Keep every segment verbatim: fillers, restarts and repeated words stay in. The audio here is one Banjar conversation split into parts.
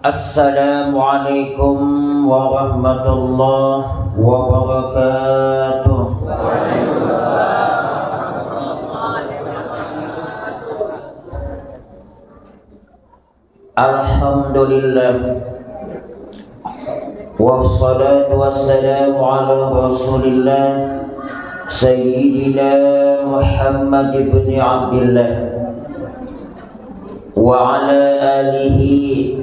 Assalamualaikum warahmatullahi wabarakatuh. Alhamdulillah. Wassalatu wassalamu ala Rasulillah Sayyidina Muhammad ibn Abdillah wa ala alihi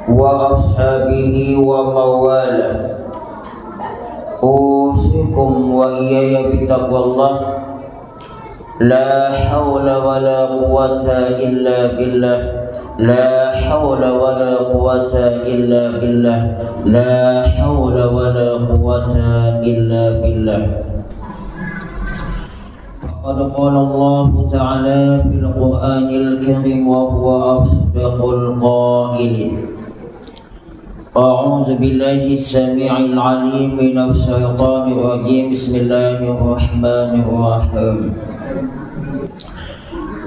wa ashabihi wa mawala. Usikum wa iyaya bitaqwallah. La haula wa la quwata illa billah. La haula wa la quwata illa billah. La haula wa la quwata illa billah. Faqad qala Allahu ta'ala fil Qur'anil Karim wa huwa asdaqul qailin. A'udzu billahi samii'il 'aliim minasy syaithanir rajiim. Bismillahirrahmanirrahim.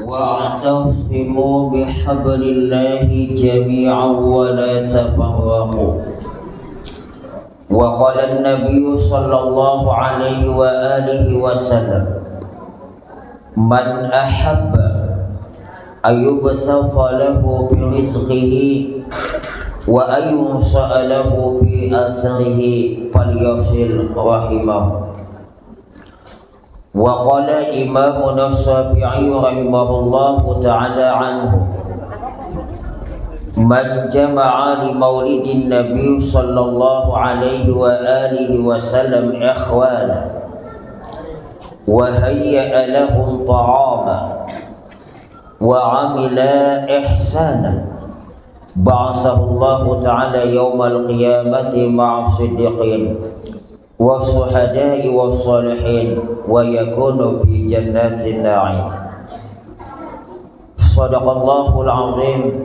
Wa'tasimu bihablillahi jami'an wa la tafarraqu. Wa qala an-nabiyyu sallallahu alaihi wa alihi wasallam, man ahabba ayyubsata lahu fi rizqihi wa ayyunsa'a lahu fi asrihi falyasil rahimahu. Wa qala Imamuna Syafi'i rahimahullahu ta'ala anhu, man jama'a li maulidin Nabi sallallahu alaihi wa alihi wasallam ikhwana wa hayya'a lahum ta'ama wa amila ihsana, ba'asahullahu ta'ala yaumal qiyamati ma'as siddiqin wa syuhada'i wa shalihin wa yakunu fi jannatin na'im. Sadaqallahul azim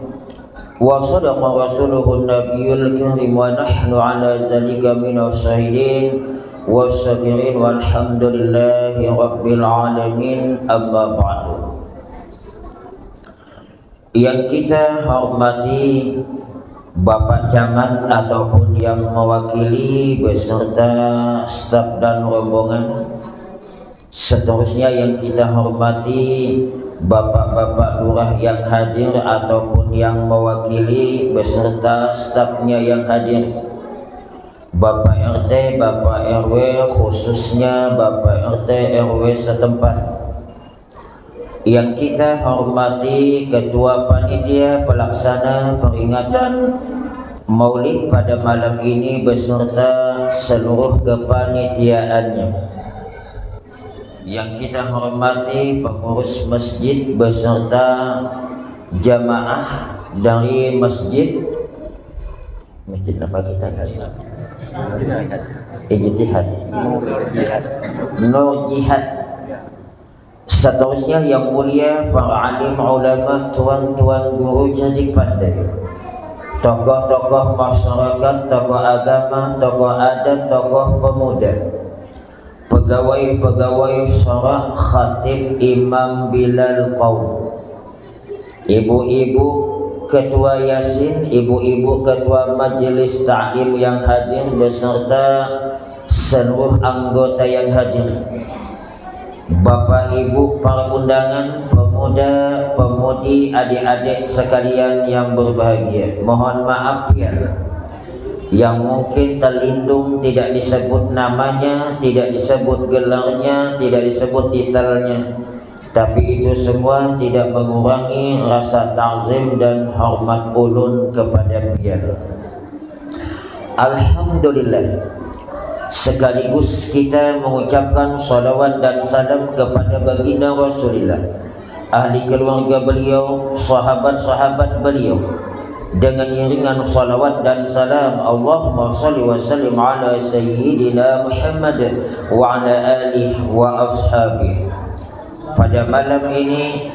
wa sadaqa rasuluhun nabiyul karim wa nahnu ala zalika minasy syahidin wasyakirin walhamdulillahi rabbil alamin, amma ba'du. Yang kita hormati Bapak Camat ataupun yang mewakili beserta staf dan rombongan. Seterusnya yang kita hormati Bapak-bapak Lurah yang hadir ataupun yang mewakili beserta stafnya yang hadir. Bapak R T, Bapak R W, khususnya Bapak R T R W setempat. Yang kita hormati Ketua Panitia Pelaksana peringatan Maulid pada malam ini beserta seluruh kepanitiaannya. Yang kita hormati pengurus masjid beserta jamaah dari masjid. Masjid apa kita? Ijtihad. Nur Jihad. Seterusnya yang mulia para alim ulama, tuan-tuan guru cerdik pandai, tokoh-tokoh masyarakat, tokoh agama, tokoh adat, tokoh pemuda, pegawai-pegawai syara, khatib, imam, bilal, qaum, ibu-ibu ketua yasin, ibu-ibu ketua majelis taklim yang hadir beserta seluruh anggota yang hadir, bapak ibu para undangan, pemuda, pemudi, adik-adik sekalian yang berbahagia. Mohon maaf ya, yang mungkin terlindung tidak disebut namanya, tidak disebut gelarnya, tidak disebut titelnya. Tapi itu semua tidak mengurangi rasa takzim dan hormat ulun kepada pian. Alhamdulillah. Sekaligus kita mengucapkan salawat dan salam kepada baginda Rasulillah, ahli keluarga beliau, sahabat-sahabat beliau, dengan iringan salawat dan salam. Allahumma salli wa sallim ala sayyidina Muhammad wa ala alihi wa ashabihi. Pada malam ini,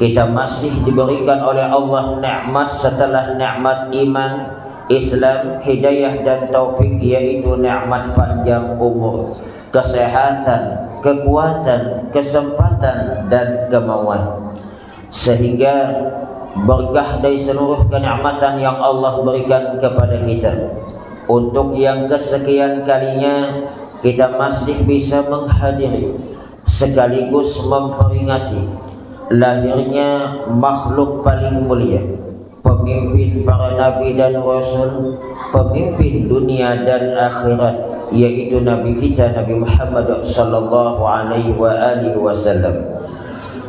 kita masih diberikan oleh Allah nikmat setelah nikmat iman, Islam, hidayah, dan taufik, yaitu nikmat panjang umur, kesehatan, kekuatan, kesempatan, dan kemauan. Sehingga Berkah dari seluruh kenikmatan yang Allah berikan kepada kita. Untuk yang kesekian kalinya, kita masih bisa menghadiri sekaligus memperingati lahirnya makhluk paling mulia, pemimpin para nabi dan rasul, pemimpin dunia dan akhirat, yaitu Nabi kita Nabi Muhammad sallallahu alaihi wa alihi wasallam.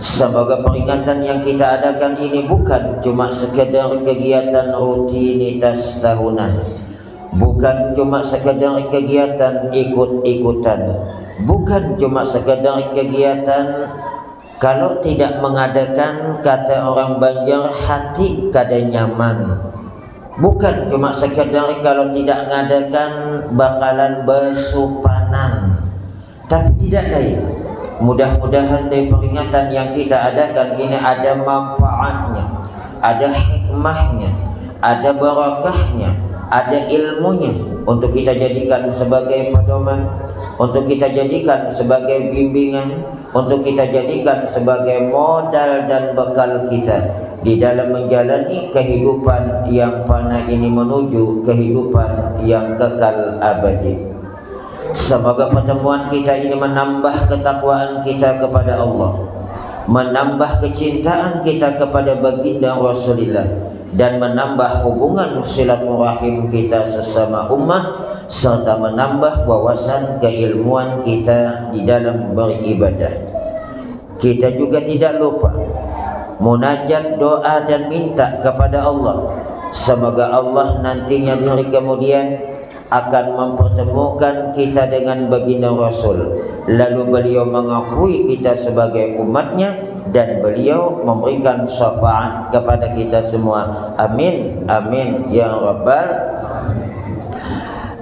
Semoga peringatan yang kita adakan ini bukan cuma sekedar kegiatan rutinitas tahunan, bukan cuma sekedar kegiatan ikut-ikutan, bukan cuma sekedar kegiatan kalau tidak mengadakan, kata orang Banjar, hati kada nyaman. Bukan cuma sekedar kalau tidak mengadakan bakalan basupanan. Tapi tidak lain. Mudah-mudahan dari peringatan yang kita adakan ini ada manfaatnya, ada hikmahnya, ada barakahnya, ada ilmunya untuk kita jadikan sebagai pedoman, untuk kita jadikan sebagai bimbingan, untuk kita jadikan sebagai modal dan bekal kita di dalam menjalani kehidupan yang fana ini menuju kehidupan yang kekal abadi. Semoga pertemuan kita ini menambah ketakwaan kita kepada Allah, menambah kecintaan kita kepada baginda Rasulillah, dan menambah hubungan silaturahim kita sesama umat, serta menambah wawasan keilmuan kita di dalam beribadah. Kita juga tidak lupa munajat, doa, dan minta kepada Allah. Semoga Allah nantinya di hari kemudian akan mempertemukan kita dengan baginda Rasul, lalu beliau mengakui kita sebagai umatnya dan beliau memberikan syafaat kepada kita semua. Amin, amin ya rabbal.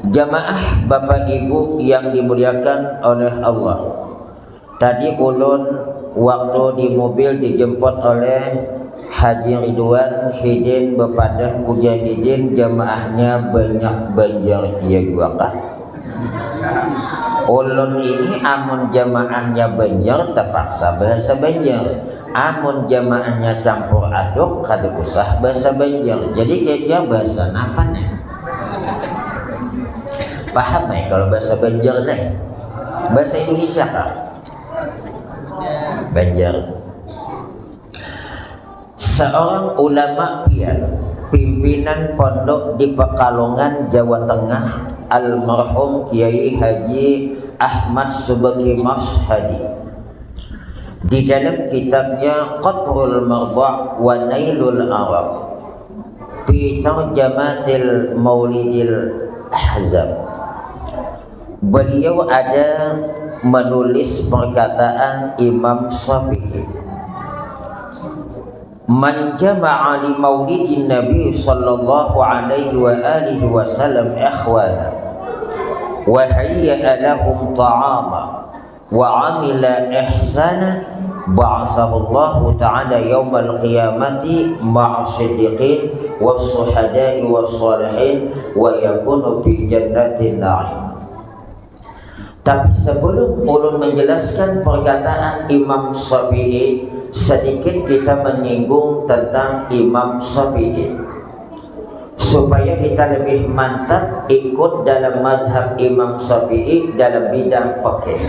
Jamaah, bapak ibu yang dimuliakan oleh Allah, tadi ulun waktu di mobil dijemput oleh Haji Ridwan, hidin bepadah, ujar hidin, jamaahnya banyak Banjar, iya jua kah? Ulun ini amun jamaahnya Banjar terpaksa bahasa Banjar, amun jamaahnya campur aduk kada usah bahasa Banjar. Jadi kira-kira bahasa napa nih? Paham nih kalau bahasa Banjar nih? Bahasa Indonesia kah? Banjar. Seorang ulama pian, pimpinan pondok di Pekalongan, Jawa Tengah, almarhum Kiai Haji Ahmad Subeki Mashadi, di dalam kitabnya Qatrul Marba wa Nailul Arab fi Tarjamatil Maulidil Ahzab, beliau ada menulis perkataan Imam Syafi'i, "Man jama'a li maulidin Nabi sallallahu alaihi wa alihi wasallam ikhwana, wa hayya'a lahum ta'ama, wa amila ihsana, ba'asahullahu ta'ala yaumal qiyamati ma'as siddiqin was suhada'i was salihin, wa yakunu fi jannatin na'im." Tapi sebelum ulun menjelaskan perkataan Imam Syafi'i, sedikit kita menyinggung tentang Imam Syafi'i, supaya kita lebih mantap ikut dalam mazhab Imam Syafi'i dalam bidang fikih.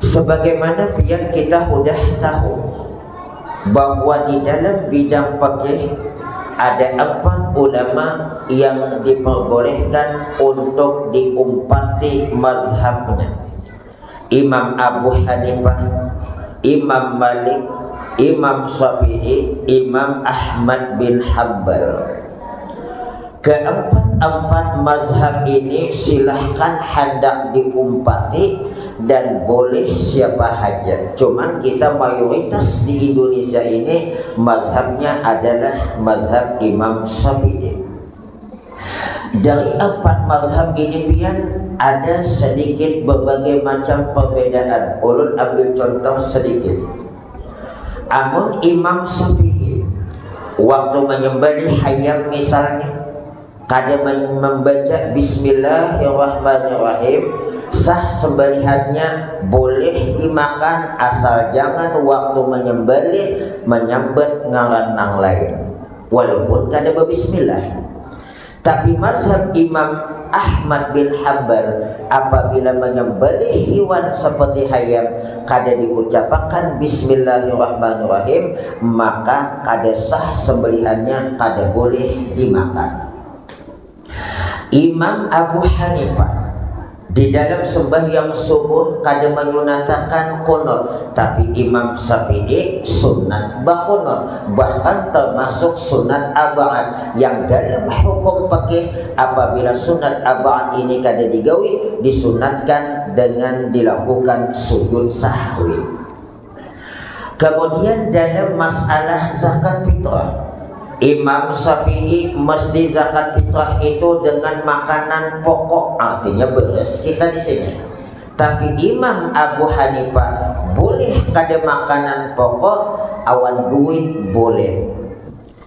Sebagaimana pian kita hudah tahu bahwa di dalam bidang fikih ada empat ulama yang diperbolehkan untuk diumpati mazhabnya. Imam Abu Hanifah, Imam Malik, Imam Syafi'i, Imam Ahmad bin Hambal. Keempat-empat mazhab ini silahkan handak diumpati dan boleh siapa haja. Cuman kita mayoritas di Indonesia ini mazhabnya adalah mazhab Imam Syafi'i. Dari empat mazhab ini pian ada sedikit berbagai macam perbedaan. Ulun ambil contoh sedikit. Amun Imam Syafi'i waktu menyembelih hayam misalnya, kada men-, membaca Bismillahirrahmanirrahim Sah sembalihannya, boleh dimakan, asal jangan waktu menyembelih menyambat ngaran nang lain, walaupun kada babismillah. Tapi mazhab Imam Ahmad bin Hambal, apabila menyembelih hewan seperti hayam kada diucapakan bismillahirrahmanirrahim, maka kada sah sembelihannya, kada boleh dimakan. Imam Abu Hanifah di dalam sembahyang subuh kada menyunatakan kunut, tapi Imam Syafi'i sunat bakunut, bahkan termasuk sunat ab'ad yang dalam hukum fikih apabila sunat ab'ad ini kada digawi, disunatkan dengan dilakukan sujud sahwi. Kemudian dalam masalah zakat fitrah, Imam Syafi'i mesti zakat fitrah itu dengan makanan pokok, artinya beras kita di sini. Tapi Imam Abu Hanifah boleh kada makanan pokok, awan duit boleh.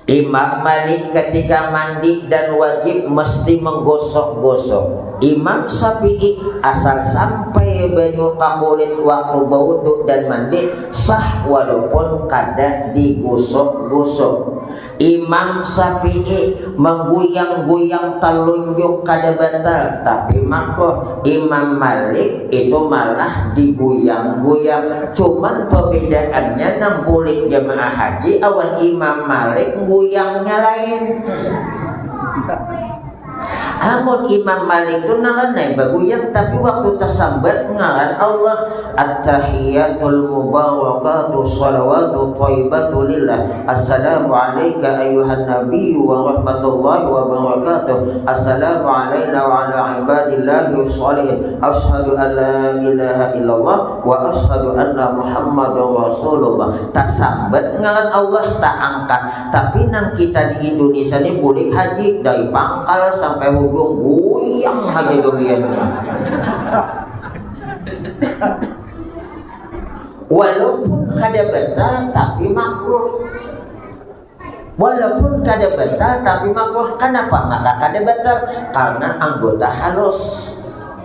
Imam Malik ketika mandi dan wajib mesti menggosok-gosok. Imam Syafi'i asal sampai banyu ka kulit waktu bawudu dan mandi sah walaupun kada digosok-gosok. Imam Syafi'i mengguyang-guyang telunjuk kada batal tapi makruh. Imam Malik itu malah diguyang-guyang. Cuman perbedaannya nang bulik jamaah haji awan Imam Malik guyangnya lain. Amun Imam Malik tu ngaran ai baguyang, tapi waktu tasambat ngaran Allah, attahiyatul mubarakatuh salawatu thayyibatu lillah. Assalamu alaika ayyuhan nabiyyu wa rahmatullahi wa barakatuh. Assalamu alaina wa ala ibadillahi sholihin. Asyhadu an la ilaha illallah wa asyhadu anna Muhammadar Rasulullah. Tasambat ngaran Allah, taangkat. Tapi nang kita di Indonesia ni bulik haji dari pangkal sampai hujung guyang haja gawiannya. Walaupun kada batal tapi makruh. Walaupun kada batal tapi makruh. Kenapa maka kada batal? Karena anggota halus.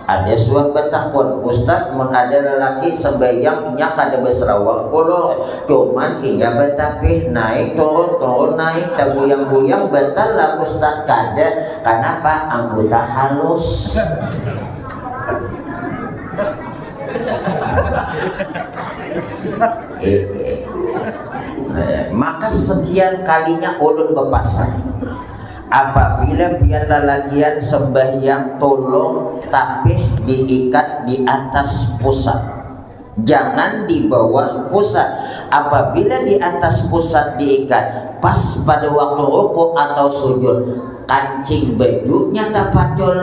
Ada suah batakun, Ustaz, mun ada lelaki sembahyang inya kada basalawar kulur, cuman inya batapih naik turun turun naik taguyang-guyang, batal lah Ustaz? Kada. Kanapa? Anggota halus. Maka sekian kalinya ulun bapasan, apabila pian lalakian sembahyang, tulung tapih diikat di atas pusat, jangan di bawah pusat. Apabila di atas pusat diikat, pas pada waktu rukuk atau sujud, kancing bajunya tapacul,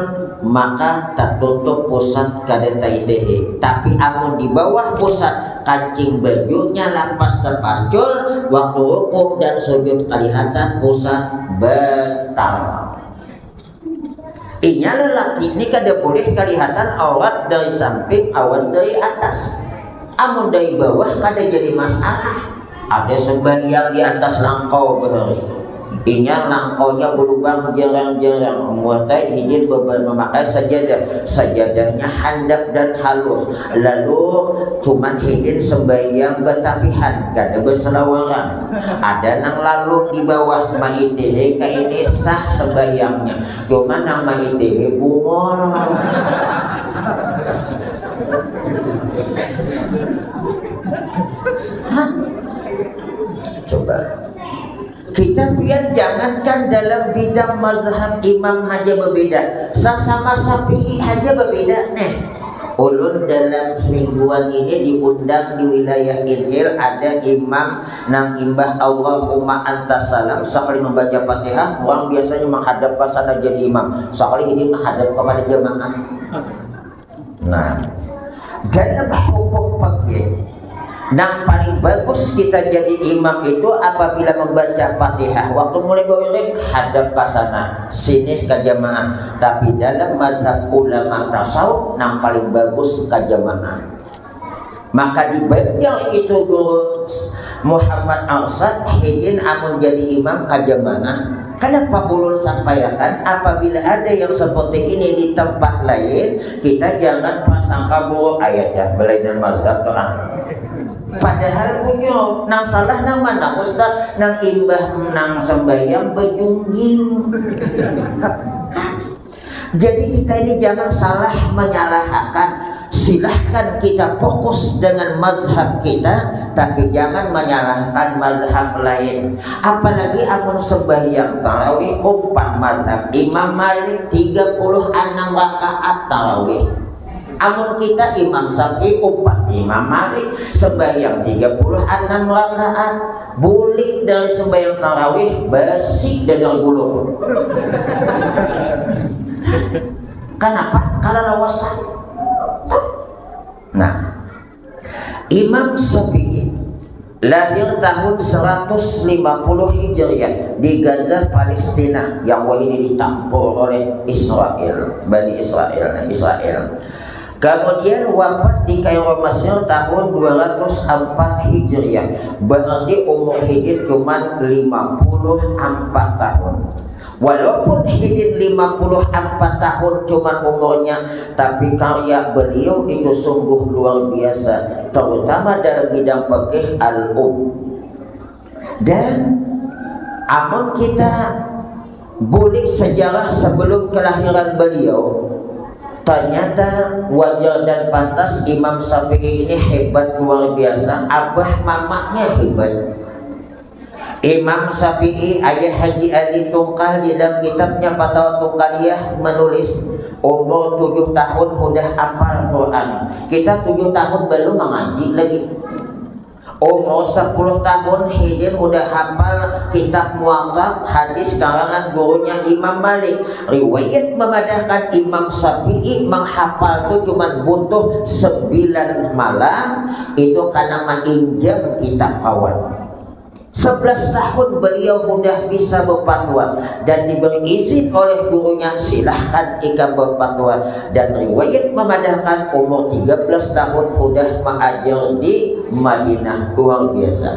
maka tatutup pusat kada taitihi. Tapi amun di bawah pusat kancing bajunya lapas tapacul, waktu rukuk dan sujud kalihatan pusat, batal. Inya lelaki ni kada boleh kalihatan aurat dari samping awan dari atas. Amun dari bawah kada jadi masalah. Ada sembahyang di atas langkau bahari. Inya langkaunya berubang jarang-jarang. Muatai hidin memakai sajadah. Sajadahnya handap dan halus. Lalu cuman hidin sembahyang batapihan, kada basalawaran. Ada nang lalu di bawah maitihi kaini sah sembahyangnya. Cuman nang maitihi bungul. Coba. Kita pian jangankan dalam bidang mazhab imam haja babeda, sasama Syafi'i haja babeda neh. Ulun dalam semingguan ini diundang di wilayah Inhil, ada imam nang imbah Allahumma antas salam sakali membaca Fatihah, urang biasanya menghadap ke sana jadi imam, sakali ini menghadap kepada jamaah. Nah, dalam hukum fikih, nang paling bagus kita jadi imam itu apabila membaca Fatihah. Waktu mulai bawirid, hadap ka sana, sini ka jamaah. Tapi dalam mazhab ulama tasawuf, nang paling bagus ka jamaah. Maka di Banjar itu guru Muhammad Arsad, hidin amun jadi imam ka jamaah. Kenapa ulun sampaikan, apabila ada yang seperti ini di tempat lain, kita jangan prasangka buruk, ayat ya, belain mazhab tu ah. Padahal punya nang salah nang mana, Ustaz? Nang imbah nang sembahyang bejungging. Jadi kita ini jangan salah menyalahkan. Silahkan kita fokus dengan mazhab kita, tapi jangan menyalahkan mazhab lain. Apalagi amun sembahyang tarawih, umpat mazhab Imam Malik tiga puluh enam rakaat tarawih. Amun kita Imam Syafi'i, umpat Imam Malik, sembahyang tiga puluh enam rakaat, bulik dari sembahyang tarawih, basi dadar gulung. Kenapa? Kalalawasan. Nah, Imam Syafi'i lahir tahun seratus lima puluh Hijriah di Gaza, Palestina, yang wahini ditampur oleh Israel, Bani Israel, nah, Israel. Kemudian wafat di Kairo, Mesir tahun dua ratus empat Hijriah, berarti umur hidin cuman lima puluh empat tahun. Walaupun hidin lima puluh empat tahun cuman umurnya, tapi karya beliau itu sungguh luar biasa, terutama dalam bidang fikih al-um. Dan amun kita bulik sejarah sebelum kelahiran beliau, ternyata wajar dan pantas Imam Syafi'i ini hebat luar biasa, abah mamaknya hebat. Imam Syafi'i, Ayah Haji Ali Tungkal, di dalam kitabnya Fatawa Tungkaliyah menulis, umur tujuh tahun hudah apal Quran. Kita tujuh tahun belum mengaji lagi. Umur sepuluh tahun hidin hudah hafal kitab Muwatta, hadis karangan gurunya Imam Malik. Riwayat memadahkan Imam Syafi'i menghafal tu cuman butuh sembilan malam, itu karena meninjam kitab kawan. Sebelas tahun beliau hudah bisa berfatwa dan diberi izin oleh gurunya, silahkan ikam berfatwa. Dan riwayat memadahkan umur tiga belas tahun hudah mengajar di Madinah, luar biasa.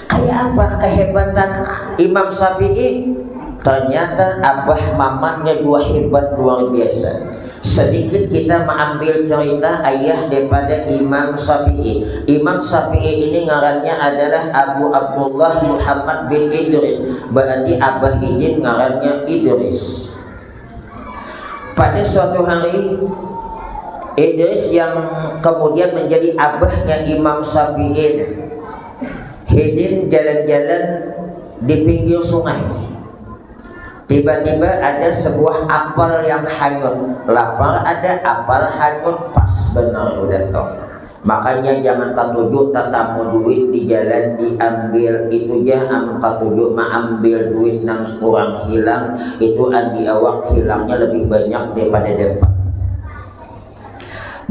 Kayak apa kehebatan Imam Syafi'i? Ternyata abah mamanya juga hebat luar biasa. Sedikit kita mengambil cerita ayah daripada Imam Syafi'i. Imam Syafi'i ini ngarannya adalah Abu Abdullah Muhammad bin Idris. Berarti abah ini ngarannya Idris. Pada suatu hari, Idris yang kemudian menjadi abahnya Imam Syafi'i hidin jalan-jalan di pinggir sungai. Tiba-tiba ada sebuah apel yang hanyut. Lapar ada, apel hanyut, pas benar udah tuh. Makanya jangan katuju tatamu duit di jalan diambil, itu ja anu katuju maambil duit nang kurang hilang, itu adi awak hilangnya lebih banyak daripada dapat.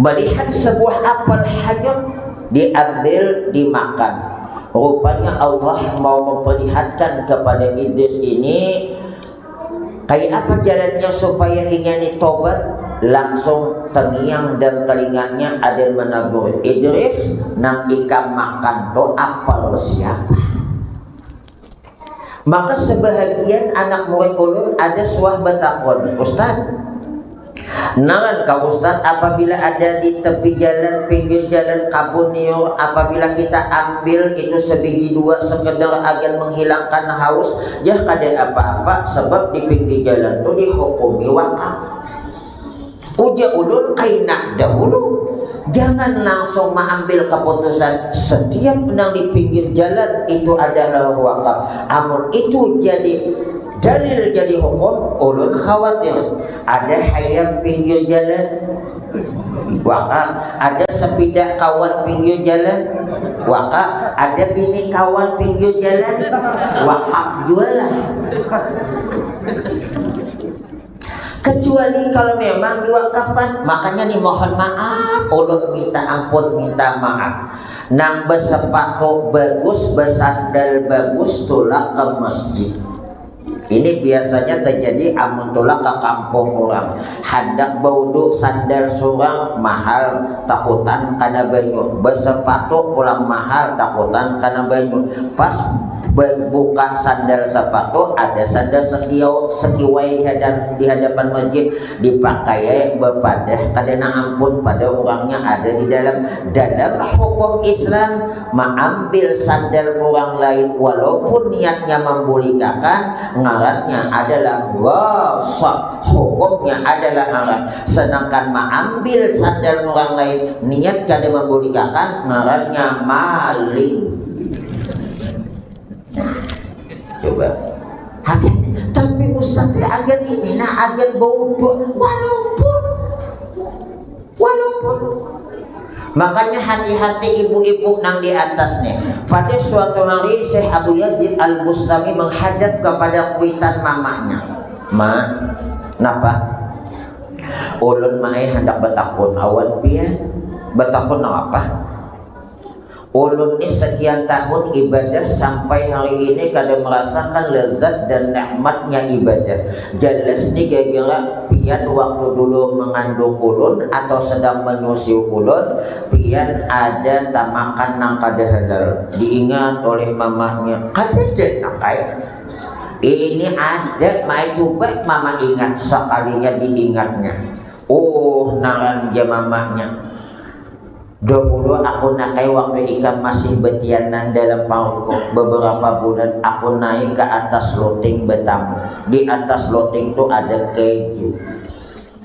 Melihat sebuah apel hanyut, diambil, dimakan. Rupanya Allah mau memperlihatkan kepada Idris ini kayak apa jalannya supaya inya ni tobat. Langsung tengiang dan telinganya ada menagur, "Idris, nang ikam makan tu apel siapa?" Maka sebahagian anak murid ulun ada suah batakun, "Ustaz, naran kah Ustaz, apabila ada di tepi jalan, pinggir jalan, kabun niur, apabila kita ambil itu sebigi dua sekedar agar menghilangkan haus, jah kada apa-apa, sebab di pinggir jalan tu dihukumi wakaf." Ujar ulun, kaina dahulu. Jangan langsung maambil keputusan setiap nang di pinggir jalan itu adalah wakaf. Amun itu jadi dalil, jadi hukum, ulun khawatir. Ada hayam pinggir jalan, wakaf. Ada sepeda kawan pinggir jalan, wakaf. Ada bini kawan pinggir jalan, wakaf jua lah. Kecuali kalau memang diwakafkan, makanya nih mohon maaf, ulun minta ampun, minta maaf. Nang besepatu bagus, besandal bagus, tulak ke masjid. Ini biasanya terjadi amun tulak ke kampung orang, handak baudu sandal surang mahal takutan kana banyu, bersepatu pulang mahal takutan kana banyu. Pas buka sandal sepatu, ada sandal sekiau sekiwai di hadapan masjid, dipakai bepadah kadana ampun pada urangnya ada di dalam. Dalam hukum Islam, maambil sandal urang lain walaupun niatnya mambulikakan, ngarannya adalah ghasab, hukumnya adalah haram. Sedangkan maambil sandal urang lain niat kada mambulikakan, ngarannya maling. Coba. Hati, tapi ustaz teh ajar ini nah, ajar baudu walaupun walaupun. Makanya hati-hati ibu-ibu nang di atas nih. Pada suatu hari Syekh Abu Yazid Al Bustami menghadap kepada kuitan mamanya. Ma, napa? Ulun mai handak batakun awan pian. Batakun nang apa? Ulun ni sekian tahun ibadah sampai hari ini kada merasakan lezat dan nikmatnya ibadah. Jelas ni gara-gara pian waktu dulu mengandung ulun atau sedang menyusu ulun, pian ada tamakan nang kada halal. Diingat oleh mamanya, kada ada nang kaya. Ini ada, mai coba mama ingat sekalinya diingatnya. Oh, naran ja mamanya. Dahulu aku nakai waktu ikam masih betianan dalam pautku, beberapa bulan aku naik ke atas loting betamu. Di atas loting tu ada keju.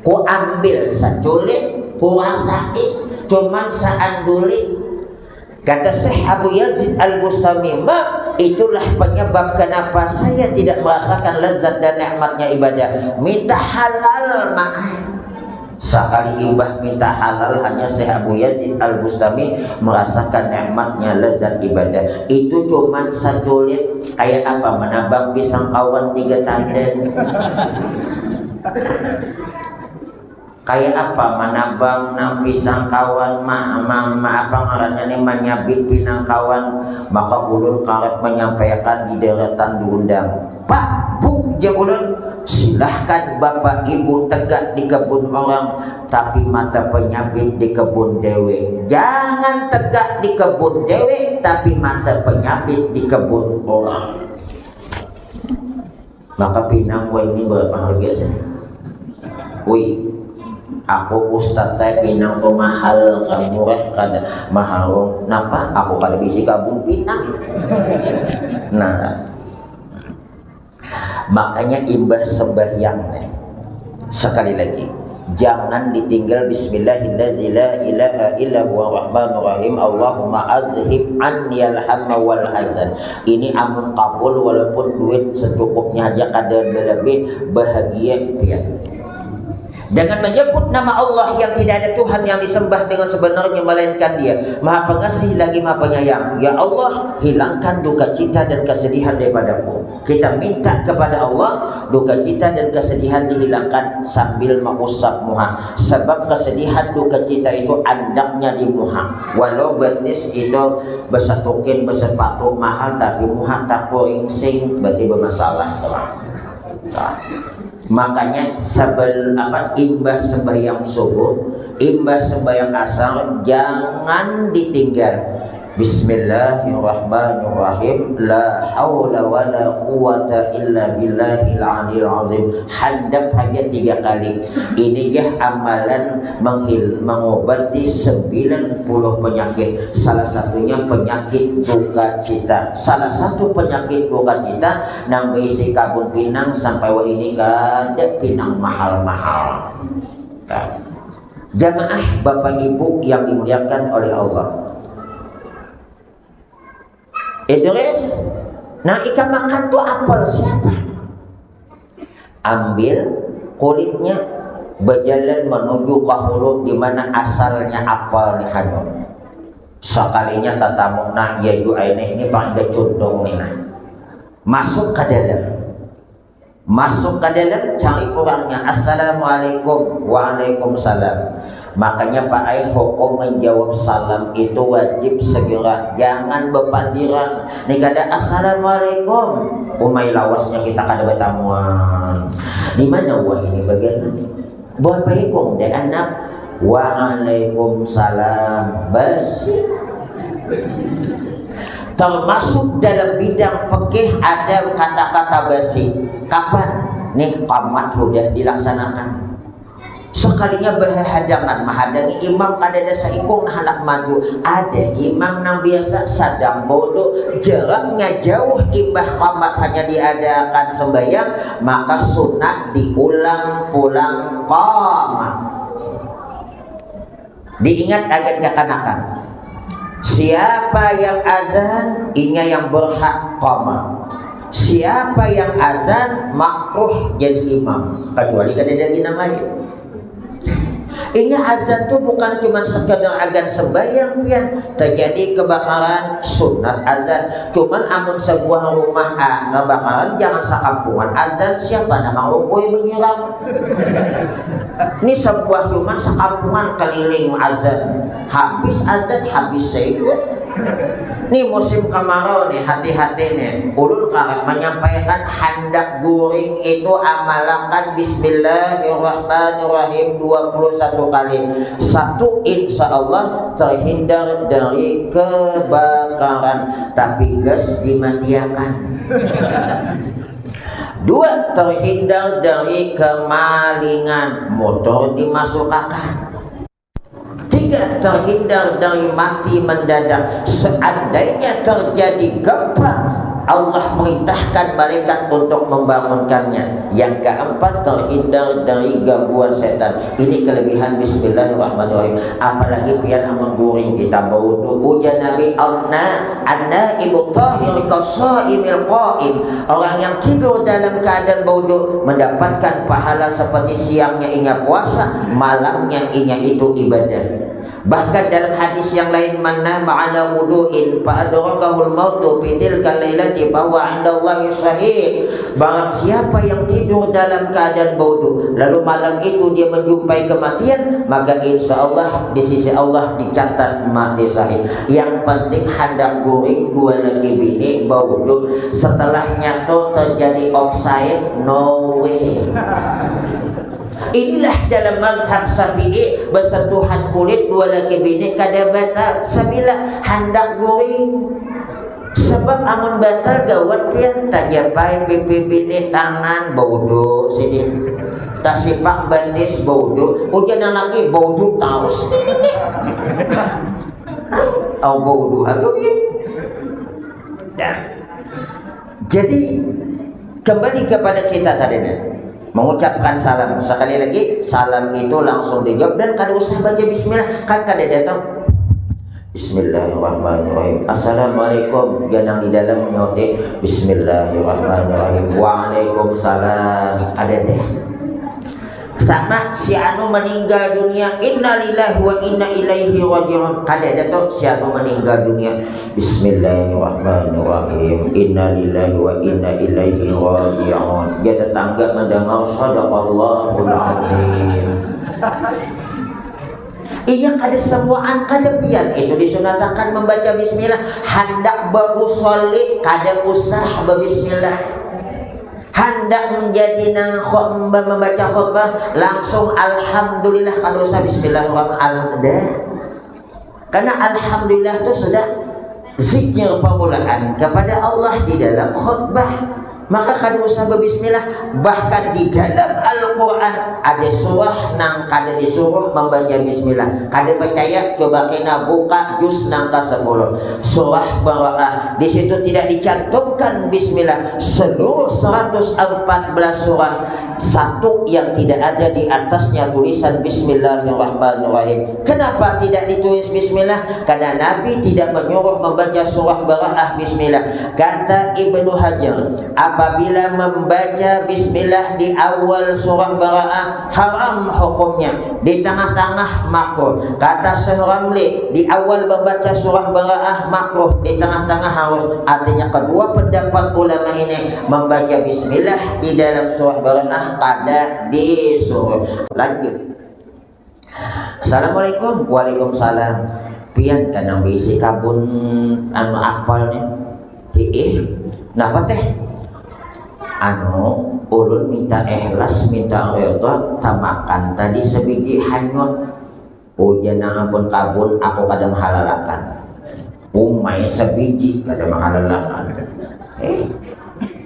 Ku ambil saculik, ku rasai, cuman saandulik. Kata Syekh Abu Yazid Al Bustami, ma, itulah penyebab kenapa saya tidak merasakan lezat dan nikmatnya ibadah. Minta halal, ma. Sakali imbah minta halal, hanya Syekh Abu Yazid Al Bustami merasakan nikmatnya lezat ibadah. Itu cuman saculit, kayak apa menabang pisang kawan tiga tanda. Kayak apa manabang nang pisang kawan, ma, ma, ma, apa ngarannya nih, manyabit pinang kawan, maka ulun karap menyampaikan di daratan diundang. Pak, Bu, jar ulun, silahkan bapak ibu tegak di kebun orang, tapi mata penyabit di kebun dewe. Jangan tegak di kebun dewe, tapi mata penyabit di kebun orang. Maka pinang wahini berapa harga sih? Wih, aku ustad teh pinang tuh mahal, kan murah, kan maharung. Napa? Aku kada bisi kabun pinang. Nah, makanya imbah sembahyang teh, sekali lagi, jangan ditinggal. Bismillahilladzi la ilaha illa huwa rahmanur rahim. Allahumma azhib anni al hamma wal hazan. Ini amun kabul, walaupun duit secukupnya aja kada berlebih, bahagia pian. Dengan menyebut nama Allah yang tidak ada Tuhan yang disembah dengan sebenarnya melainkan Dia, Maha Pengasih lagi Maha Penyayang. Ya Allah, hilangkan duka cita dan kesedihan daripadaku. Kita minta kepada Allah, duka cita dan kesedihan dihilangkan sambil mengusap muha. Sebab kesedihan, duka cita itu andaknya di muha. Walau betis itu besatukin, besepatu mahal, tapi muha takuring sing, berarti bermasalah tuh. Nah, makanya sebel apa imbah sembahyang subuh, imbah sembahyang asar, jangan ditinggal. Bismillahirrahmanirrahim. La haula wala quwata illa billahil aliyil azim. Handap haja tiga kali. Ini jah amalan menghil mengobati sembilan puluh penyakit. Salah satunya penyakit duka cita. Salah satu penyakit duka cita nang beisi kabun pinang sampai wahini kada pinang mahal-mahal. Nah. Jamaah Bapak Ibu yang dimuliakan oleh Allah. Idris, nah, ikam makan tuh apel siapa? Ambil kulitnya, berjalan menuju ke hulu di mana asalnya apel nih hanyut. Sekalinya tatamu, nah, iya ju ai nih, ini pang ada cundung nih nah. Masuk ke dalam. Masuk ke dalam, cari orangnya. Assalamualaikum. Waalaikumsalam. Makanya Pak ai, hukum menjawab salam itu wajib segera, jangan bepandiran. Ni kada assalamualaikum, umai lawasnya kita kada batamuan. Di mana wah ini bagian? Buat baikung deh anak. Waalaikumsalam. Basi. Termasuk dalam bidang fikih ada kata-kata basi. Kapan? Nih, komat sudah dilaksanakan. Sekalinya berhadangan mahadangi imam, kadada saikung nah handak maju. Ada imam nang biasa sadang baudu, jaraknya jauh, imbah komat hanya diadakan sembahyang, maka sunat diulang pulang komat. Diingat agan kakanakan, siapa yang azan, inya yang berhak komat. Siapa yang azan, makruh jadi imam, kecuali kada ada imam lain. Inya azan tu bukan cuma sekadar agan sembahyang pian, terjadi kebakaran, sunat azan. Cuman amun sebuah rumah, ah, kebakaran, jangan sakampungan azan, siapa nama rukui menyiram. Ini sebuah rumah sakampungan keliling azan. Habis azan, habis saya juga. Nih musim kemarau nih, hati-hati nih. Ulun karat menyampaikan handak guring itu amalakan Bismillahirrahmanirrahim dua puluh satu kali. Satu, insya Allah terhindar dari kebakaran. Tapi gas dimatiakan. Dua, terhindar dari kemalingan, motor dimasukakan. Tiga, terhindar dari mati mendadak. Seandainya terjadi gempa, Allah perintahkan malaikat untuk membangunkannya. Yang keempat, terhindar dari gangguan setan. Ini kelebihan Bismillahirrahmanirrahim. Apalagi pian amun guring kita baudu, ujar Nabi, "Anna, anna ibu tahir kasaimil qaim." Orang yang tidur dalam keadaan baudu mendapatkan pahala seperti siangnya inya puasa, malamnya inya itu ibadah. Bahkan dalam hadis yang lain, "Man nama ala wudu'in fa adrakahul mautu fi tilkal lailati fa huwa indallahi syahid." Barang siapa yang tidur dalam keadaan baudu, lalu malam itu dia menjumpai kematian, maka insya Allah di sisi Allah dicatat mati syahid. Yang penting handak guring dua laki bini baudu. Setelahnya tu terjadi offside, no way. Inilah dalam mazhab Syafi'i, bersentuhan kulit dua laki bini kada batal sabila handak guring. Sebab amun batal gawat pian, tajapai pipi bini, tangan baudu sidin, tasipak batis baudu, ujar nang laki baudu tarus sidin ni. Au baudu haga ya. Dah. Jadi kembali kepada cerita tadi nih. Mengucapkan salam. Sekali lagi, salam itu langsung dijawab dan kada usah baca bismillah. Kan kada datang, "Bismillahirrahmanirrahim. Assalamualaikum." Jangan di dalam menyauti, "Bismillahirrahmanirrahim. Waalaikumsalam." Ada deh. Sama si anu meninggal dunia, "Innalillahi wa inna ilaihi raji'un." Kada ada tuh si anu meninggal dunia, "Bismillahirrahmanirrahim. Innalillahi wa inna ilaihi raji'un." Dia tetangga mendengar, "Sadaqallahul azim." Iya, kada semuaan, kada pian itu disunatakan membaca bismillah. Handak berusolli, kada usah bebismillah. Handak menjadi nang membaca khutbah, langsung alhamdulillah, kada usah bismillahirrahmanirrahim. Karena alhamdulillah itu sudah zikir permulaan kepada Allah di dalam khutbah. Maka kada usah berbismillah. Bahkan di dalam Al-Quran ada surah nang kada disuruh membaca bismillah. Kada percaya? Coba kena buka juz nang ke sepuluh, surah Bara'ah. Di situ tidak dicantumkan bismillah. Seluruh seratus empat belas surah, satu yang tidak ada di atasnya tulisan bismillahirrahmanirrahim. Kenapa tidak ditulis bismillah? Karena Nabi tidak menyuruh membaca surah Bara'ah bismillah. Kata Ibnu Hajar, apabila membaca bismillah di awal surah Bara'ah, haram hukumnya, di tengah-tengah makruh. Kata Syekh Ramli, di awal membaca surah Bara'ah makruh, di tengah-tengah harus. Artinya kedua pendapat ulama ini, membaca bismillah di dalam surah Bara'ah kada disuruh. Lanjut. Assalamualaikum. Waalaikumsalam. Pian kan nang beisi kabun anu apel nih? Hiih. Napa teh? Anu, ulun minta ikhlas, minta ridha, tamakan tadi sabiji hanyut. Ujar nang ampun kabun, aku kada mahalalakan. Umai sabiji kada mahalalakan. Eh,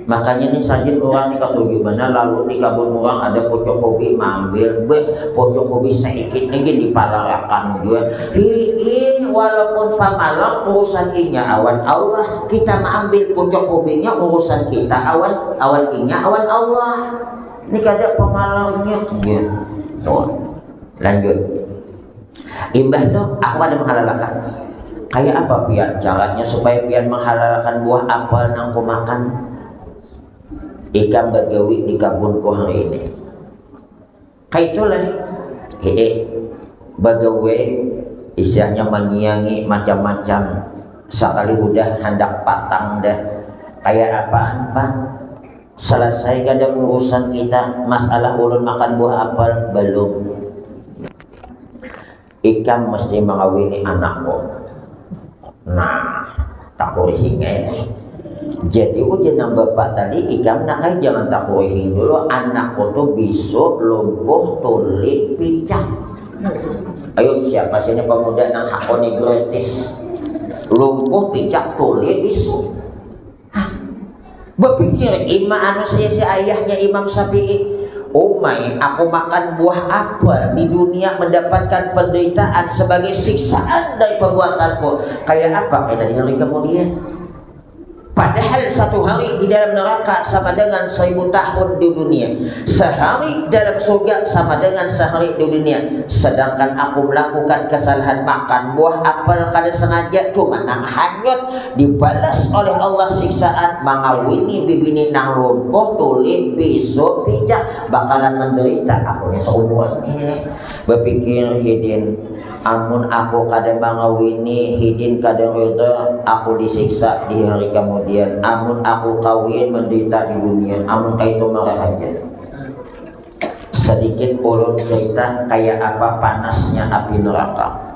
makanya nih sajin urang nih katuju banar lalu di kabun urang ada pucuk ubi maambil, beh, pucuk ubi saikit nih gin dipalarakan jua. Hiih, walaupun samalam urusan inya awan Allah, kita maambil pucuk ubinya urusan kita awan, awan inya awan Allah. Ini kada pamalarnya gitu. Lanjut. Imbah tu aku kada mahalalakan. Kaya apa pian caranya supaya pian mahalalakan buah apel nang kumakan? Ikam bagawi di kabunku hari ini. Kaitulah. Hiih. Bagawi, istilahnya manyiangi macam-macam. Sakali hudah handak patang dah. Kaya apaan, Pak? Salasai kada urusan kita, masalah ulun makan buah apel? Balum. Ikam mesti mangawini anakku. Nah, takurihing ai nih. Jadi ujar nang bapak tadi, ikam nak ai jangan takurihing dulu, anakku tu bisu, lumpuh, tuli, picak. Ayo, siapa sini pemuda nang hakuni gratis? Lumpuh, picak, tuli, bisu. Hah? Bapikir ima anu si, si ayahnya Imam Syafi'i, "Umai aku makan buah apel di dunia mendapatkan penderitaan sebagai siksaan dari perbuatanku, kaya apa kena di hari kemudian?" Padahal satu hari di dalam neraka sama dengan seribu tahun di dunia. Sehari dalam surga sama dengan sehari di dunia. Sedangkan aku melakukan kesalahan makan buah apel kada sengaja, cuma nang hanyut, dibalas oleh Allah siksaan mangawini bibini nang lumpuh, tuli, bisu, picak, bakalan menderita aku nih seumuran ini. Bapikir hidin, amun aku kada mangawini, hidin kada rida, aku disiksa di hari kemudian. Amun aku kawin, menderita di dunia. Amun kaitu marah haja. Sedikit ulun cerita kaya apa panasnya api neraka.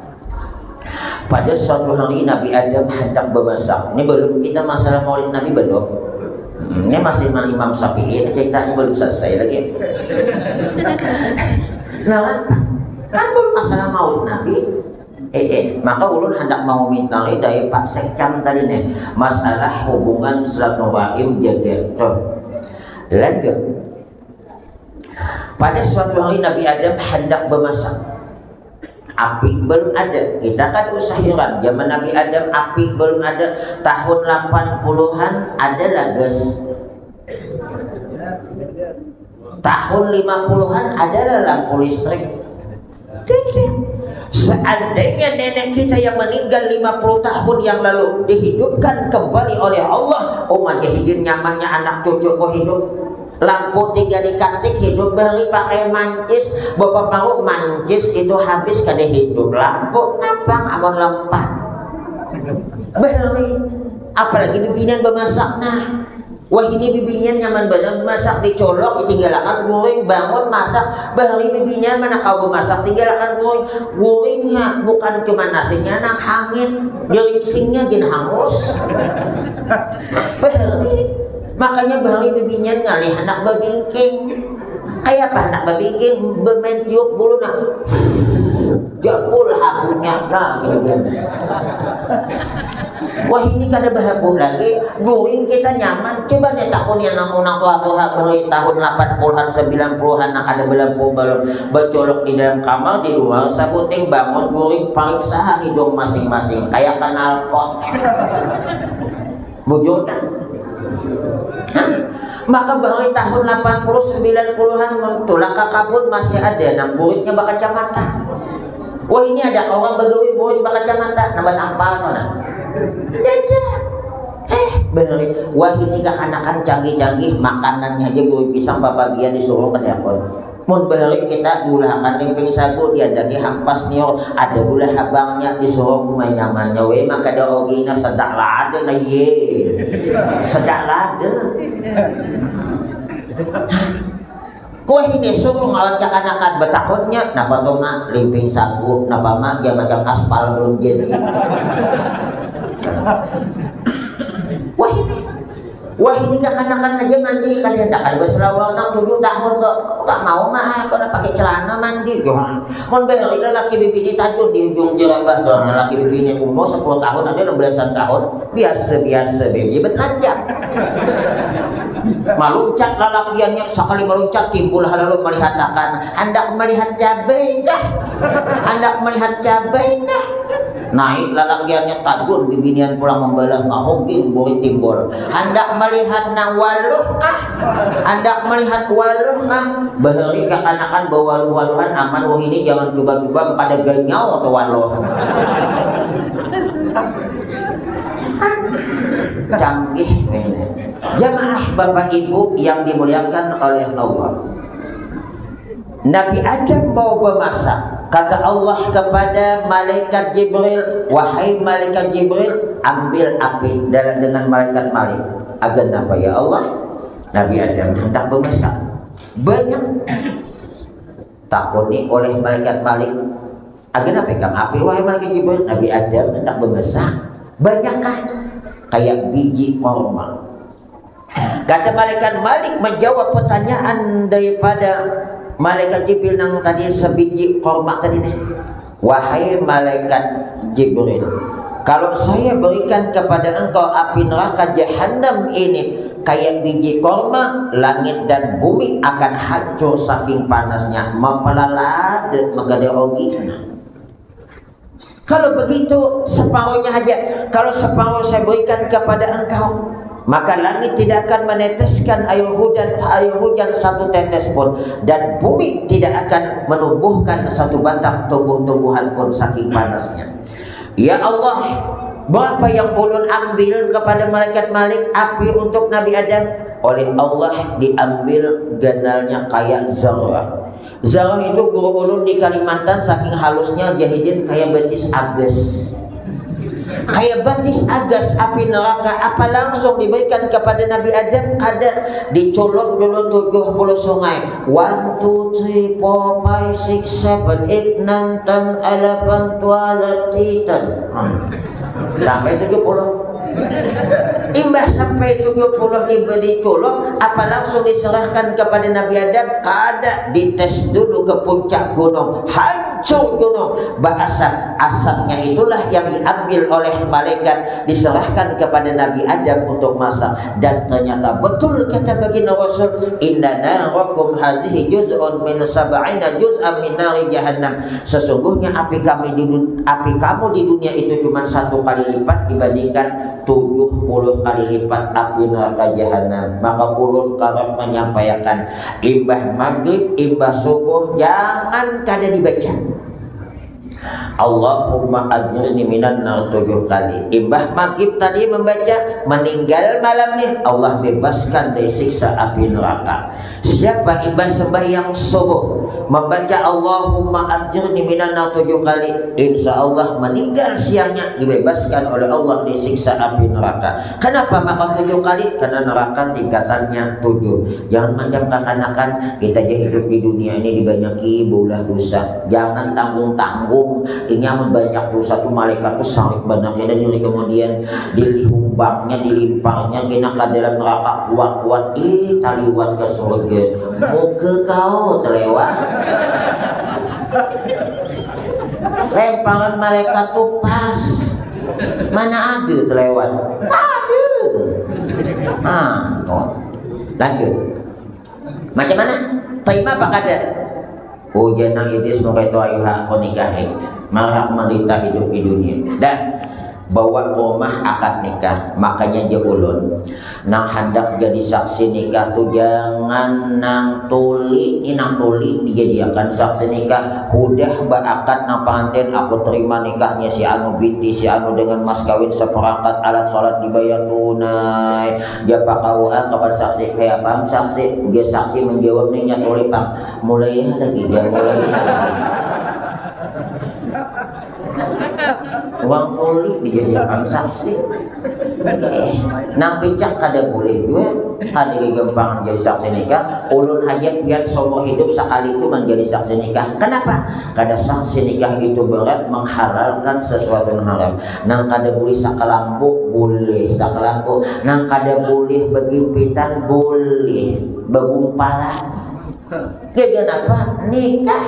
Pada suatu hari Nabi Adam hendak bemasak. Ini belum kita masalah maulid Nabi, belum. Hmm, ini masih Imam Syafi'i, ini ceritanya belum selesai lagi. Nah, kan, kan belum masalah maulid Nabi. Eh, eh, maka ulun hendak mau minta dari Pak Sekcam tadi nih, masalah hubungan silaturahim jaga. Tuh. Lanjut. Pada suatu hari Nabi Adam hendak bemasak. Api belum ada. Kita kada usah hiran. Zaman Nabi Adam api belum ada. Tahun lapan puluhan ada lah gas. Tahun lima puluhan ada lah lampu listrik. Tidak. Seandainya nenek kita yang meninggal lima puluh tahun yang lalu dihidupkan kembali oleh Allah, umanya hidin nyamannya anak cucuku hidup. Lampu tiga dikatik hidup, bahari pakai mancis, bapaparu mancis itu habis kada hidup. Lampu napang amun lampat. Bahari, apalagi bibinian bemasak nah. Wahini bibinian nyaman banar bemasak, dicolok, ditinggalakan guring, bangun masak, bahari bibinian mana kawa bemasak, tinggalakan guring. Guringnya bukan cuma nasinya nang hangit, geringsingnya gin hangus. Bahari, makanya bahari bibinian ngalih handak babingking. Kaya apa handak babingking, bamain tiup bulu nah. Jabul habunya nah. Wahini kada bahabu lagi, guring kita nyaman. Coba nih takuni nang munang tuha-tuha bahari tahun lapan puluhan, sembilan puluhan nang kada balampu balum, bacolok di dalam kamar, di luar sabuting, bangun guring, pariksa ha hidung masing-masing kaya knalpot. Bujur kan? Hah? Maka bahari tahun lapan puluh, sembilan puluhan mun tulak ka kabun masih ada nang buritnya bakacamata. Wahini ada kah urang bagawi burit bakacamata, nang batampal tu nah. Ada. Eh, bener. Wahini kakanakan canggih-canggih, makanannya haja gurih pisang babagian disuruh ka dapur. Mun bahari kita diulahakan limping sagu, diandaki hampas niur, ada gula habangnya, disuruh kumai nyamannya. Weh, maka da ogina, sedak lada nah, ye. Sedak lada. Wahini suruh ngawat kakanakan, batakun nya, napa tu ma, limping sagu, napa ma, jar macam aspal balum jadi. Wahini, wahini kakanakan haja mandi, kada handak kada basalawar nang tujuh tahun tu, kada mau ma ai, kada pakai celana mandi. Mun bahari lalaki bibini tajun di ujung jerabah tu, lalaki bibini umur sapuluh tahun, ada enam belasan tahun, biasa-biasa bae batelanjang. Maluncat lalakiannya, sakali maluncat timbul halalu malihatakan, handak malihat cabai kah? Handak malihat cabai kah? Naik lalakiannya tajun, bibinian pulang mambalah, mahuging burit timbul. Handak malihat nang waluh kah? Handak malihat waluh kah? Bahari kakanakan bawaluh-waluhan aman wahini, jangan cuba-cuba pada ganyau tu waluh. Canggih ini. Jamaah Bapak Ibu yang dimuliakan oleh Allah. Nabi Adam mau bamasak, kata Allah kepada malaikat Jibril, "Wahai malaikat Jibril, ambil api." Dan dengan malaikat Malik, "Agan apa ya Allah?" Nabi Adam hendak bamasak. Banyak. Takuni oleh malaikat Malik, "Agan apa ikam api, wahai malaikat Jibril?" "Nabi Adam hendak bamasak." "Banyakkah?" "Kayak biji korma." Kata malaikat Malik menjawab pertanyaan daripada malaikat Jibril nang tadi, sebiji korma tadi nih. "Wahai malaikat Jibril, kalau saya berikan kepada engkau api neraka jahanam ini kayak biji korma, langit dan bumi akan hancur saking panasnya." Mapalalada magada ogi. "Kalau begitu, separuhnya saja. Kalau separuh saya berikan kepada engkau, maka langit tidak akan meneteskan air hujan, air hujan satu tetes pun, dan bumi tidak akan menumbuhkan satu batang tumbuh-tumbuhan pun, saking panasnya." "Ya Allah, berapa yang ulun ambil?" kepada malaikat Malik, "api untuk Nabi Adam?" Oleh Allah diambil ganalnya kayak zarah. Zarah itu guru ulun di Kalimantan, saking halusnya jahidin, kayak batis agas. Kayak batis agas api neraka, apa langsung diberikan kepada Nabi Adam? Kada. Diculuk dulu tujuh puluh sungai. One, two, three, four, five, six, seven, eight, nine, ten, eleven, twelve, thirteen. Sampai tujuh puluh. Imbah sampai tujuh puluh ribu diculuk, apa langsung diserahkan kepada Nabi Adam? Kada, dites dulu ke puncak gunung, hancur gunung, baasap. Asapnya itulah yang diambil oleh malaikat, diserahkan kepada Nabi Adam untuk masak. Dan ternyata betul kata baginda Rasul, "Inna narakum hazihi juz'un min sab'ina juz'an min nari jahannam." Sesungguhnya api kami di dun-, api kamu di dunia itu cuma satu kali lipat dibandingkan tujuh puluh kali lipat api neraka jahanam. Maka ulun karap menyampaikan, imbah maghrib, imbah subuh, jangan kada dibaca "Allahumma ajirni minan nar" tujuh kali. Imbah maghrib tadi membaca, meninggal malam nih, Allah bebaskan dari siksa api neraka. Siapa imbah sembahyang subuh membaca "Allahumma ajirni minan nar" tujuh kali, insya Allah meninggal siangnya dibebaskan oleh Allah dari siksa api neraka. Kenapa maka tujuh kali? Karena neraka tingkatannya tujuh. Jangan macam kakanakan, kita aja hidup di dunia ini dibanyaki baulah dosa. Jangan tanggung-tanggung. Inya mun banyak dosa tu, malaikat tu sarik banar kena diri, kemudian dilihumbangnya, dilimparnya kena ka dalam neraka kuat-kuat, ih, taliwat ka surga. Muka kau telewat. Lemparan malaikat tu pas. Mana ada telewat? Ada. Ah, oh. Lanjut. Macam mana? Terima apa kada? Ujar nang Idris, muka itu ayu ha aku nikahi. Malah aku menderita hidup di dunia. Dah, bawa ke rumah akad nikah. Makanya je ulun, nang handak jadi saksi nikah tu jangan nang tuli, ni nang tuli dijadiakan saksi nikah. Hudah baakad nang pengantin, aku terima nikahnya si anu binti si anu dengan mas kawin seperangkat alat sholat dibayar tunai. Japa K U A kapan saksi? Kaya pang saksi? Ujar saksi menjawab, nih nya tuli pang. Mulai lagi, jar, mulai lagi. Uang tuli dijadiakan saksi. Eh, nang picak kada boleh jua, kada gagampangan jadi saksi nikah. Ulun haja pian seumur hidup sakali tu manjadi saksi nikah. Kenapa? Kada saksi nikah itu berat, menghalalkan sesuatu yang haram. Nang kada boleh sakalambu, boleh sakalambu. Nang kada boleh bagimpitan, boleh bagumpalan. Gaga napa? Nikah.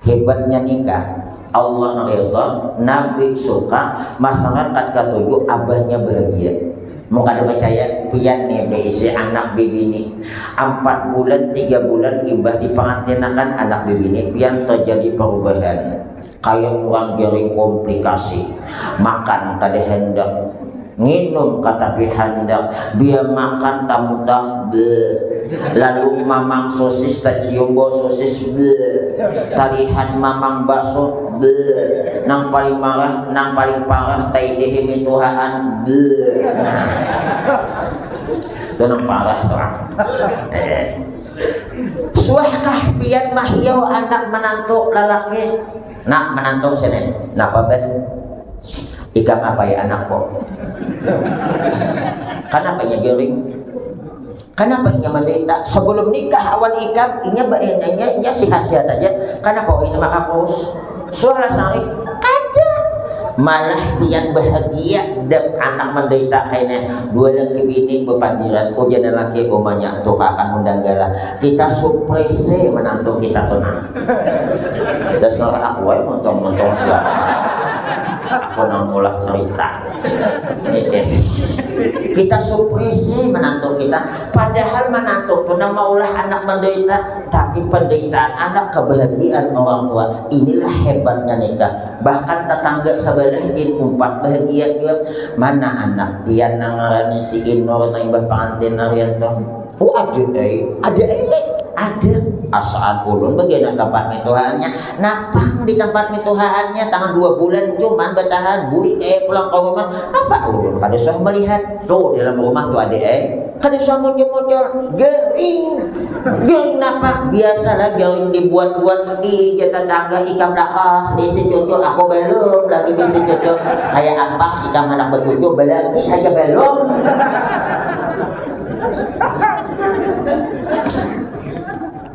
Hebatnya nikah. Allah ridha, Nabi suka, masyarakat katuju, abahnya bahagia. Mun kada percaya, pian nih beisi anak bibini. Empat bulan, tiga bulan, imbah dipangantinakan anak bibini, pian terjadi perubahan. Kayak orang jadi komplikasi. Makan kada hendak, nginum katapi handak, dia makan tamuntah, bleh. Lalu mamang sosis, tacium bau sosis, bleh. Talihan mamang bakso, bleh. Nang paling marah, nang paling parah, tai dehe mituhaan, bleh. Nah. Itu nang parah tu, ah. Eh. Suahkah pian mahiau anak menantu lalaki? Nak menantu sini, napa ben? Ikam apai anakku? Kanapa inya garing? Kanapa inya menderita? Sebelum nikah awan ikam, inya ba-, inya, inya, inya sihat-sihat aja. Kanapa ini makakus? Suara sangit, kada. Malah pian bahagia, dap anak menderita kaina. Dua lagi bini bepandiran, ujar laki umanya, tukakan undang galah. Kita surprise menantu kita tu nah. Dasar aku ai, montong-montong siapa? Aku nang ulah cerita. Kita surprise menantu kita. Padahal menantu tu nang maulah anak menderita, tapi penderitaan anak kebahagiaan orang tua. Inilah hebatnya nikah. Bahkan tetangga sebelah gin umpat bahagia jua. Mana anak pian nang ngarannya si Inur nang imbah pangantin harian tu? Oh, ada ai, ada ai leh. Ada. Asaan ulun bagian tempat mituhaannya. Napang di tempat mituhaannya tangan dua bulan cuman bertahan. Buli ai pulang ke rumah. Apa ulun kada usah melihat. Tuh, dalam rumah tuh ada ai. Kada usah muncul-muncul. Garing. Garing napa? Biasalah garing dibuat-buat. Ih, jar tetangga, ikam lakas bisi cucu, aku belum lagi bisi cucu. Kayak ampang ikam anak becucu, belaki aja belum.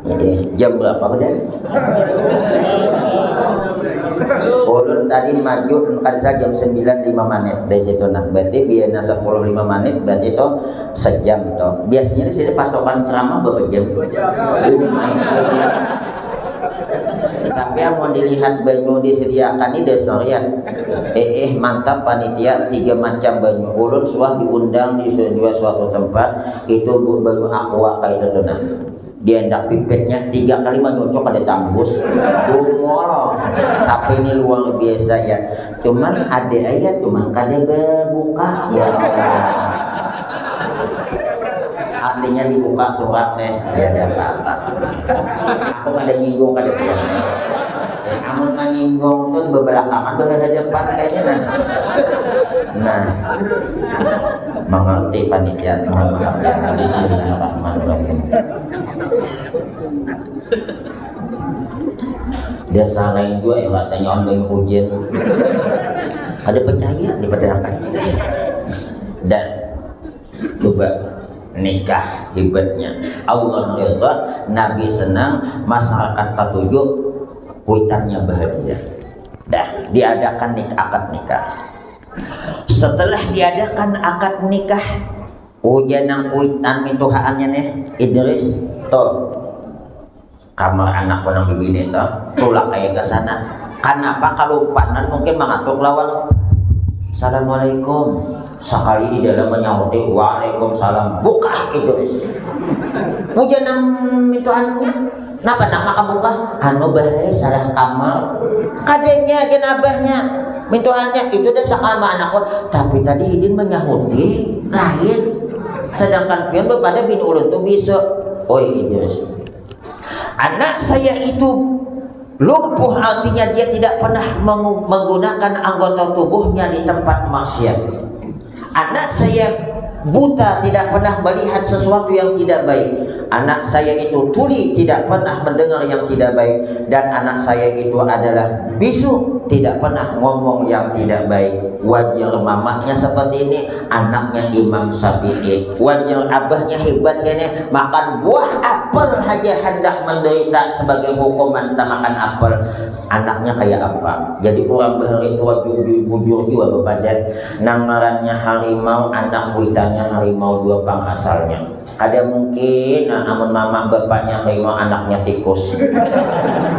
Jadi, jam berapa udah? Ulun tadi maju kada salah jam sembilan lima menit dari situ nah. Berarti biasanya sepuluh lima menit, berarti itu sejam tuh. Biasanya di sini patokan ceramah berapa jam? Lumayan. Tapi amun dilihat banyu disediakan ini dasar ya. Eh, eh, mantap panitia, tiga macam banyu. Ulun suah diundang di sebuah suatu tempat, itu bu-, banyu aqua kayak itu tuh nah. Dia hendak pipitnya tiga kali manyucuk kada tambus. Bungol. Tapi ini luar biasa ya. Cuman ada aja, cuman kada berbuka. Ya Allah. Artinya dibuka surat nih. Ya, ada apa-apa. Aku kada nyinggung, kada apa. Amun manyinggung tuh bebelakangan berhadapan kayaknya nah. Nah. Mengerti panitia, mohon maaf ya. Bismillahirrahmanirrahim. Dia salain jua ya rasanya orang banyak ujian. Ada percaya di padahal. Dan coba nikah hebatnya. Allah ridha, Nabi senang, masyarakat katuju, kuitannya bahagia. Dah, diadakan nik-, akad nikah. Setelah diadakan akad nikah, ujar nang kuitan mituhaannya nih, Idris, tuh, kamar anakku nang bibini tuh, tulak aja ke sana. Kanapa kalumpanan mungkin mangatuk lawang. Assalamualaikum. Sakali di dalam menyahuti, "Waalaikumsalam." Buka Idris. Ujar nang mituhaannya. Napa nak maka buka? Anu bahaya salah kamar. Kadanya aja abahnya. Mintuannya itu dah sakama anakku. Tapi tadi hidin menyahuti lain. Sedangkan pian bepada bini ulun tu bisa. Oi Idris. Anak saya itu lumpuh, artinya dia tidak pernah mengu-, menggunakan anggota tubuhnya di tempat maksiat. Anak saya buta, tidak pernah melihat sesuatu yang tidak baik. Anak saya itu tuli, tidak pernah mendengar yang tidak baik, dan anak saya itu adalah bisu, tidak pernah ngomong yang tidak baik. Wajar mamanya seperti ini, anaknya Imam Syafi'i. Wajar abahnya hebat ini, makan buah apel haja handak menderita sebagai hukuman tamakan apel. Anaknya kayak apa? Jadi orang bahari tua jujur, bujur jua bepadah. Nang ngarannya harimau, anak kuitannya harimau jua pang asalnya. Kada mungkin, nah, amun mama bapaknya harimau, anaknya tikus.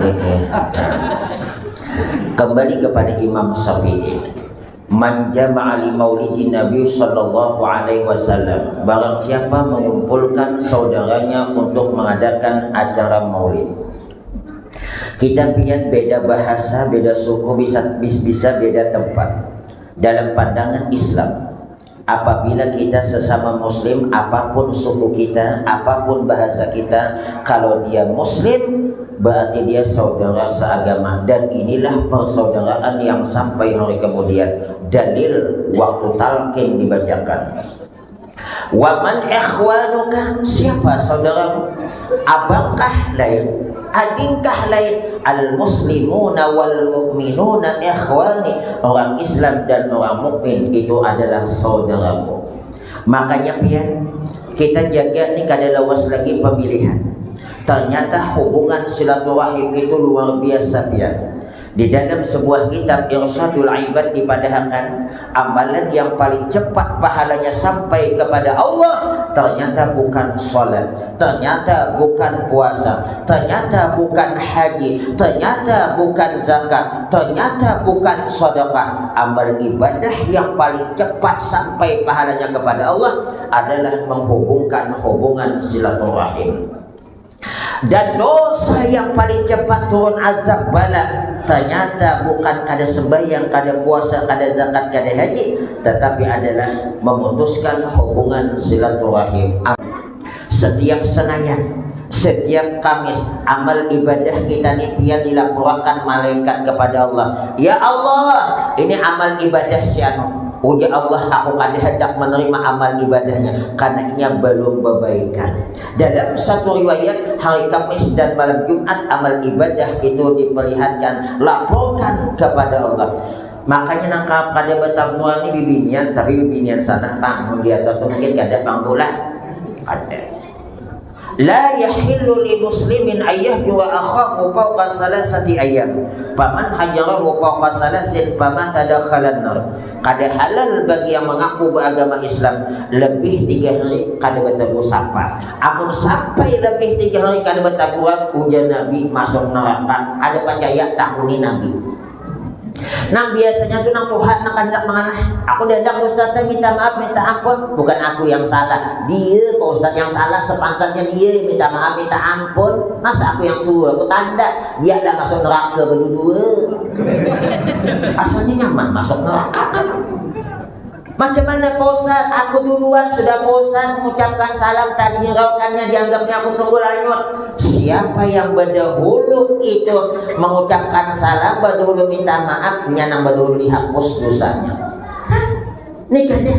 Ini. Kembali kepada Imam Syafi'i. Man jama'a li maulidin Nabi sallallahu alaihi wasallam. Barang siapa mengumpulkan saudaranya untuk mengadakan acara maulid. Kita pian beda bahasa, beda suku, bisa bis- bisa beda tempat. Dalam pandangan Islam, apabila kita sesama muslim, apapun suku kita, apapun bahasa kita, kalau dia muslim, berarti dia saudara seagama. Dan inilah persaudaraan yang sampai hari kemudian. Dalil waktu talqin dibacakan. Waman ikhwanuka, siapa saudaramu? Abangkah lain, adingkah lain? Al muslimuna wal mu'minuna ikhwani, orang Islam dan orang mukmin itu adalah saudaraku. Makanya pian, kita jaga nih, kada lawas lagi pemilihan. Ternyata hubungan silaturahim itu luar biasa pian. Di dalam sebuah kitab Irsyadul Ibad dipadahakan, amalan yang paling cepat pahalanya sampai kepada Allah ternyata bukan salat, ternyata bukan puasa, ternyata bukan haji, ternyata bukan zakat, ternyata bukan sedekah. Amal ibadah yang paling cepat sampai pahalanya kepada Allah adalah menghubungkan hubungan silaturahim. Dan dosa yang paling cepat turun azab bala, ternyata bukan kada sembahyang, kada puasa, kada zakat, kada haji, tetapi adalah memutuskan hubungan silaturahim. Setiap Senayan, setiap Kamis, amal ibadah kita ni pian dilaporakan malaikat kepada Allah. Ya Allah, ini amal ibadah si anu. Ujar Allah, aku kada hendak menerima amal ibadahnya karena inya belum berbaikan. Dalam satu riwayat, hari Kamis dan malam Jumat amal ibadah itu diperlihatkan, laporkan kepada Allah. Makanya nang kada betaburan ni bibinian, tapi bibinian sana pang, mun di atas tu mungkin kada pang tu lah. Ada. La yahillu li muslimin ayyahjura akhahu fauqa salasati ayyam. Faman hajarahu fauqa salasin famata dakhalan nar. Kada halal bagi yang mengaku beragama Islam lebih tiga hari kada bertegur sapa. Amun sampai lebih tiga hari kada berteguran, ujar Nabi, masuk neraka. Kada percaya, takuni Nabi. Nang biasanya tu nang tuha nang kandak mangalah. Aku diandak ustaz teh minta maaf, minta ampun. Bukan aku yang salah, dia Pak Ustaz yang salah. Sepantasnya dia minta maaf, minta ampun. Masa aku yang tua, aku tanda. Biarlah masuk neraka berdua. Asalnya nyaman masuk neraka kan. Macam mana Pak Ustaz? Aku duluan sudah Pak Ustaz mengucapkan salam, tak dihiraukannya, dianggapnya aku tunggu lanjut. Siapa yang berdahulu itu mengucapkan salam, berdahulu minta maaf, nya nang berdahulu dihapus dosanya. Hah? Ni kada,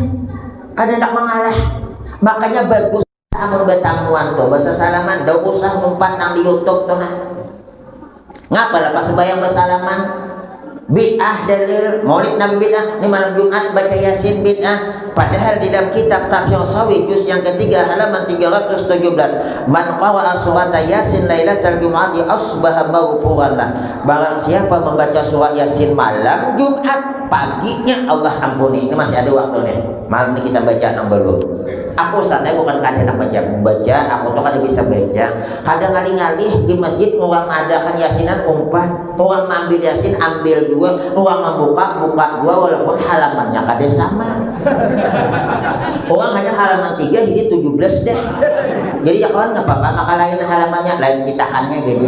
kada nak mengalah. Makanya bagus amun betamuan tu, basasalaman, dah usah umpat nang di YouTube tu nah. Ngapa lah pas sembahyang basalaman? Bid'ah dalil, maulid Nabi bid'ah, ni malam Jumat baca Yasin bid'ah. Padahal di dalam kitab Tafsir Sawi juz yang ketiga halaman tiga ratus tujuh belas, "Man qara'a surata Yasin lailatal jum'ati asbaha maghfuran lah." Barang siapa membaca surah Yasin malam Jumat, paginya Allah ampuni. Ini masih ada waktu nih. Malam ini kita baca nang belum. Aku sana bukan kada nak baca, baca, aku tuh kada bisa baca. Kada ngalih-ngalih di masjid orang mengadakan yasinan umpat, orang mengambil yasin ambil juga, orang membuka buka juga walaupun halamannya kada sama. Orang hanya halaman tiga, ini tujuh belas deh. Jadi ya kawan, nggak apa-apa, maka lain halamannya, lain citakannya jadi.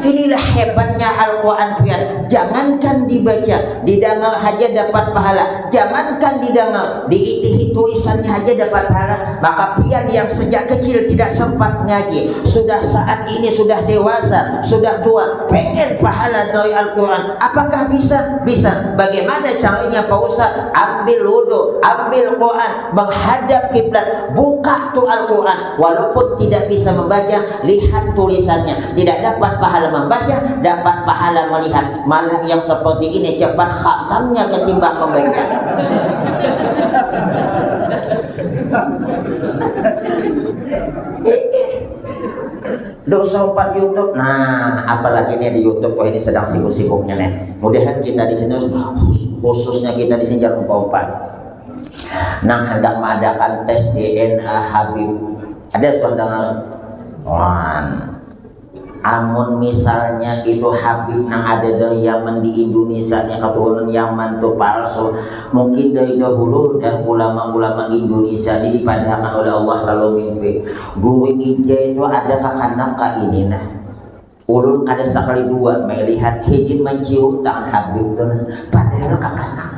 Inilah hebatnya Al-Quran pian. Jangankan dibaca, didengar saja dapat pahala. Jangankan didengar, diitihi tulisannya aja dapat pahala, maka pian yang sejak kecil tidak sempat ngaji, sudah saat ini sudah dewasa, sudah tua, pengen pahala dari Al-Quran. Apakah bisa? Bisa. Bagaimana caranya, Pak Ustaz? Ambil wudhu, ambil Quran, menghadap kiblat, buka tuh Al-Quran. Walaupun tidak bisa membaca, lihat tulisannya. Tidak dapat pahala membaca, dapat pahala melihat. Malah yang seperti ini cepat khatamnya ketimbang membaca. Dosa empat YouTube. Nah, apalagi nih di YouTube. Oh, ini sedang sibuk-sibuknya nih. Mudahan kita di sini, khususnya kita di sini, jangan lupa-lupa. Nang hendak mengadakan tes D N A Habib. Ada sudah dengar? Wan. Amun misalnya itu Habib nang ada dari Yaman di Indonesia nya, keturunan Yaman tu palsu, mungkin dari dahulu dah ulama-ulama Indonesia ni dipadahakan oleh Allah lalu mimpi. Guru Ija itu ada kakanak ka ini nah. Ulun kada sakali dua melihat hidin mencium tangan Habib tu nah. Padahal kakanak.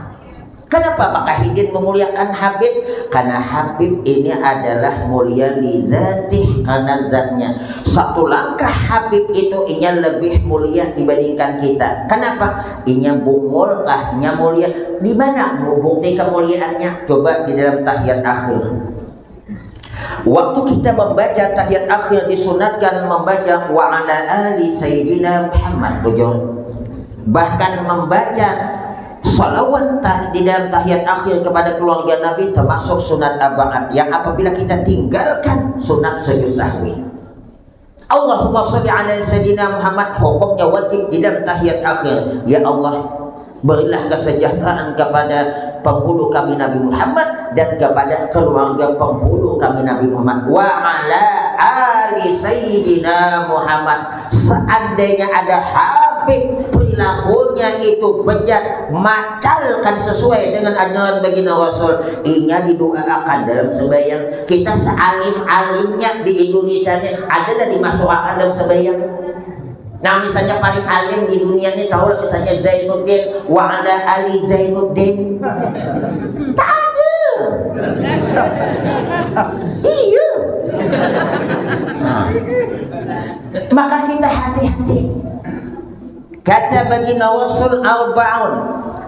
Kenapa maka hidin memuliakan Habib? Karena Habib ini adalah mulia li zatih, karena zatnya. Satu langkah Habib itu inya lebih mulia dibandingkan kita. Kenapa? Inya bungul kah, inya mulia? Di mana bukti kemuliaannya? Coba di dalam tahiyat akhir. Waktu kita membaca tahiyat akhir, disunatkan membaca wa ala ali sayyidina Muhammad, bujur. Bahkan membaca salawat tah-, di dalam tahiyat akhir kepada keluarga Nabi termasuk sunat ab'ad yang apabila kita tinggalkan, sunat sujud sahwi. Allahumma sholli ala sayyidina Muhammad hukumnya wajib di dalam tahiyat akhir. Ya Allah, berilah kesejahteraan kepada penghulu kami Nabi Muhammad dan kepada keluarga penghulu kami Nabi Muhammad. Wa ala ali sayyidina Muhammad. Seandainya ada Habib perilakunya itu bejat, macal, kada sesuai dengan ajaran baginda Rasul, inya didoaakan dalam sembahyang. Kita sealim-alimnya di Indonesia ni ada dah dimasukkan dalam sembahyang. Nah, misalnya paling alim di dunia ni, tahu lah, misalnya Zainuddin, wa ala ali Zainuddin. Tak ada. Iya. Nah. Maka kita hati-hati. Kata baginda Rasul, arbaun,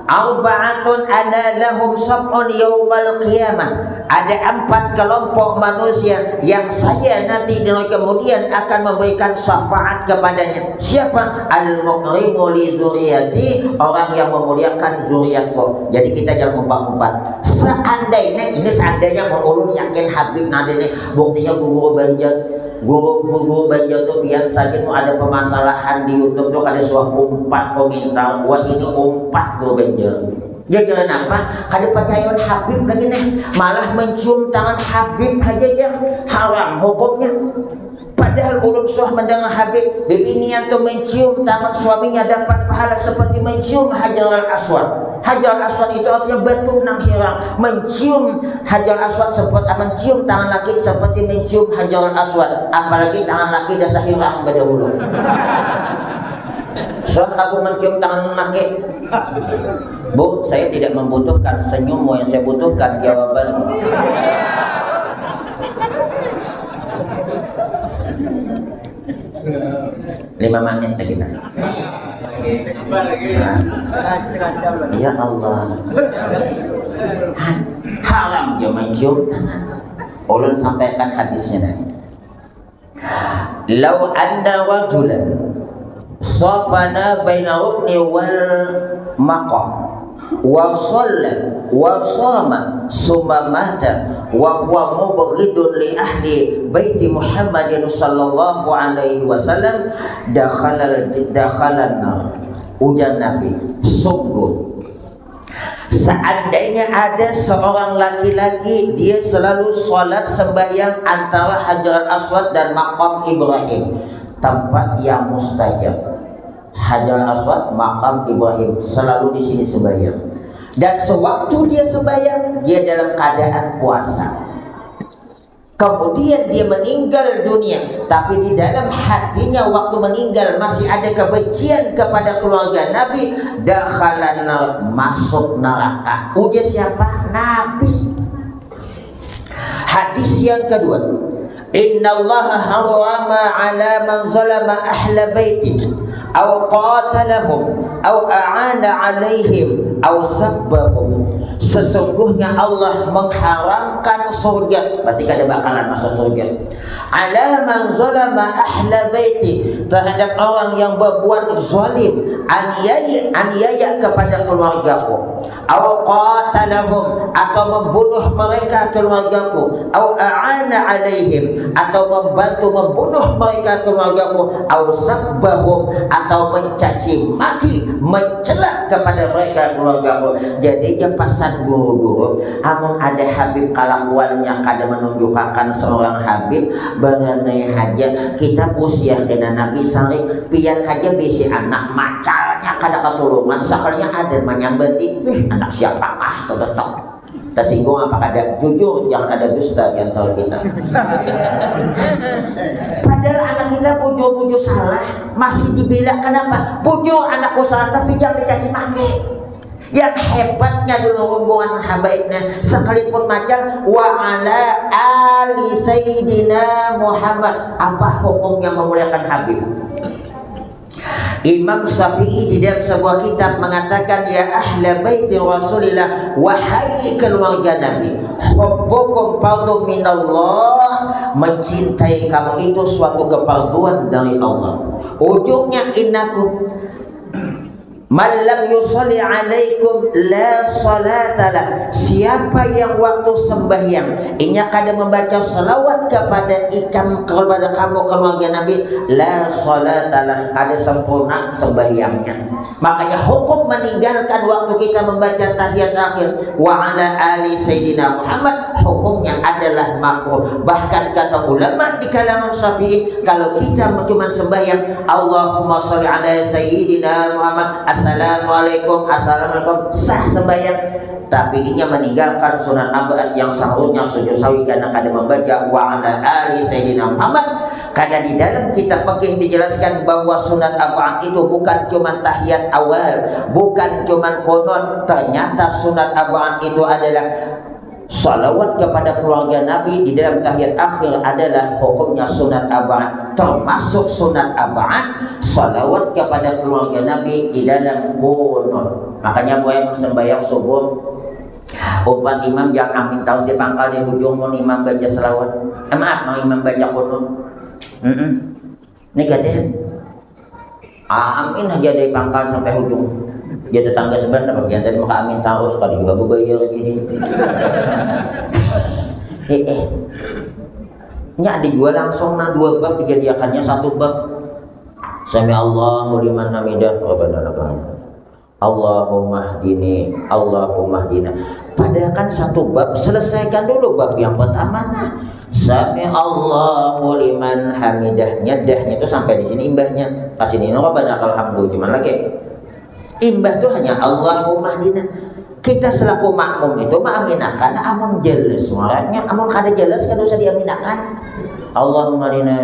arba'atun ana lahum syafa'un yaumal qiyamah. Ada empat kelompok manusia yang saya nanti di hari kemudian akan memberikan syafaat kepadanya. Siapa? Al-mukrimu li zuriyati, orang yang memuliakan zuriatku. Jadi kita jangan umpat-umpat. Seandainya, ini seandainya, mun ulun yakin Habib Nadir ni, buktinya guru-guru Banjar, guru-guru Banjar tu biar saja tu ada permasalahan di YouTube tu kada suah umpat komentar, wah ini umpat guru Banjar. Ya, jangan apa, kada percaya lawan Habib lagi nih, malah mencium tangan Habib aja ya, haram hukumnya. Padahal ulun suah mendengar Habib, bibinian tu mencium tangan suaminya dapat pahala seperti mencium Hajar Al Aswad. Hajar Al Aswad itu artinya batu nang hirang. Mencium Hajar Al Aswad seperti mencium tangan laki seperti mencium Hajar Al Aswad. Apalagi tangan laki dasar hirang badahulu. Suah aku mencium tangan laki. Bu, saya tidak membutuhkan senyummu, yang saya butuhkan jawabanmu. Lima menit lagi, nah. Nah. Ya Allah. Ha-, haram dia mencium tangan. Ulun sampaikan hadisnya, nah. Lau anna rajulan safana baina rukni wal maqam wa shalla wa shoma summa mata wa huwa mubghidun li ahli baiti Muhammadin sallallahu alaihi wasallam dakhalal, dakhalan nar. Ujar Nabi, sungguh seandainya ada seorang laki-laki, dia selalu sholat sembahyang antara Hajar Aswad dan Makam Ibrahim, tempat yang mustajab. Hajar Aswad, Makam Ibrahim, selalu di sini sembahyang. Dan sewaktu dia sembahyang, dia dalam keadaan puasa. Kemudian dia meninggal dunia, tapi di dalam hatinya waktu meninggal masih ada kebencian kepada keluarga Nabi, dakhalan nar, masuk neraka. Ujar siapa? Nabi. Hadis yang kedua, innallaha harrama ala man zalama ahla baitin au qatalahum au a'ana alaihim au sabbahum. Sesungguhnya Allah mengharamkan surga, berarti kada bakalan masuk surga. Ala man zalama ahla baiti, terhadap orang yang berbuat zalim, aniaya, aniaya kepada keluargaku. Au qatalahum, atau membunuh mereka keluargaku, au a'ana alaihim, atau membantu membunuh mereka keluargaku, au sabbahum, atau mencaci maki, mencela kepada mereka keluargaku. Jadinya pesan guru-guru, amun ada habib kalakuannya kada menunjukakan seorang habib, baranai haja kita usiah kena nabi sarik. Pian haja bisi anak, macalnya kada katulungan, sakalinya ada manyambati, "Ih, anak siapakah tu datang?" Tersinggung apa kada? Jujur, jangan ada dusta di antara kita. Padahal anak kita bujur-bujur salah, masih dibela. Kenapa? Bujur anakku salah, tapi jangan dicaci maki. Yang hebatnya dulu rombongan habaibnya, sekalipun macal, wa ala ali Sayyidina Muhammad. Apa hukumnya memuliakan Habib? Imam Syafi'i di dalam sebuah kitab mengatakan, "Ya ahla baiti Rasulillah, wahai keluarga Nabi, hubbukum fardhu minallah, mencintai kamu itu suatu keparduan dari Allah." Ujungnya, innakum, "Man lam yusalli alaikum la salatalah." Siapa yang waktu sembahyang inya kada membaca salawat kepada ikam, kepada kamu keluarga Nabi, la salatalah, kada sempurna sembahyangnya. Makanya hukum meninggalkan waktu kita membaca tahiyat akhir, wa ala ali Sayyidina Muhammad, hukumnya adalah makruh. Bahkan kata ulama di kalangan Syafi'i, kalau kita cuma sembahyang, "Allahumma sholli ala Sayyidina Muhammad, Assalamualaikum, Assalamualaikum," sah sembahyang. Tapi inya meninggalkan sunat abad yang seharusnya sujud sawi karena kada membaca wa ala ali Sayyidina Muhammad. Karena di dalam kitab fikih dijelaskan bahwa sunat abad itu bukan cuma tahiyat awal, bukan cuma kunut. Ternyata sunat abad itu adalah salawat kepada keluarga Nabi di dalam tahiyat akhir adalah hukumnya sunat abad, termasuk sunat abad salawat kepada keluarga Nabi di dalam kunut. Makanya buaya sembahyang subuh, umpat imam jangan amin taus di pangkal di hujung, mun imam baca salawat, eh, maaf, mun imam baca kunut. Mm-mm. Ini kada. Amin haja dari pangkal sampai hujung. Dia tetangga sebelah dapat dia tadi maka amin terus, kada juga bebayar ini. Eh, eh. Nya ada juga langsung nah dua bab dijadiakannya satu bab. Sami Allahu liman hamidah, Rabbana lakal hamd. Allahumma hdini, Allahumma hdina. Padahal kan satu bab, selesaikan dulu bab yang pertama nah. Sami Allahu liman hamidah. Nyedahnya itu sampai di sini imbahnya. Kasih nino Rabbana lakal hamdu, cuman lagi. Imbah tu hanya Allahumma hdina. Kita selaku makmum itu maaminakan amun jelas suaranya, amun kada jelas kada usah diaminakan. Allahumma hdina.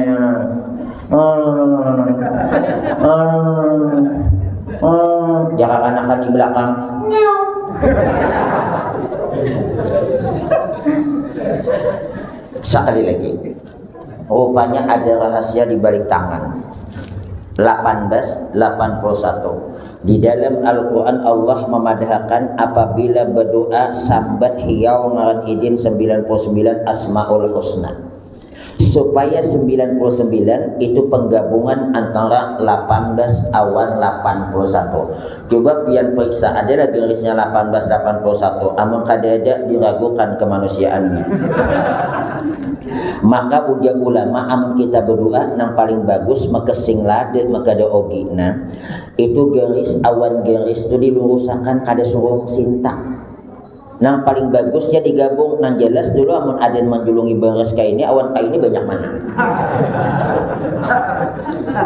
Jaka kanakan di belakang. Sekali lagi. Rupanya ada rahasia di balik tangan. Lapan belas lapan puluh satu. Di dalam Al-Quran, Allah memadahakan apabila berdoa sambat hiau ngaran idin sembilan puluh sembilan Asmaul Husna. Supaya sembilan puluh sembilan itu penggabungan antara lapan belas awan lapan puluh satu. Coba pian periksa, adalah garisnya lapan belas lapan puluh satu. Amun kada ada, diragukan kemanusiaannya. Maka ujar ulama, amun kita berdoa, nang paling bagus makesing lada, makada ogi. Nah, itu garis awan garis tu dilurusakan, kada surung sintang. Nang paling bagusnya digabung, nang jelas dulu amun ada nang manjulungi baras kaini, awan kaini banyak mana.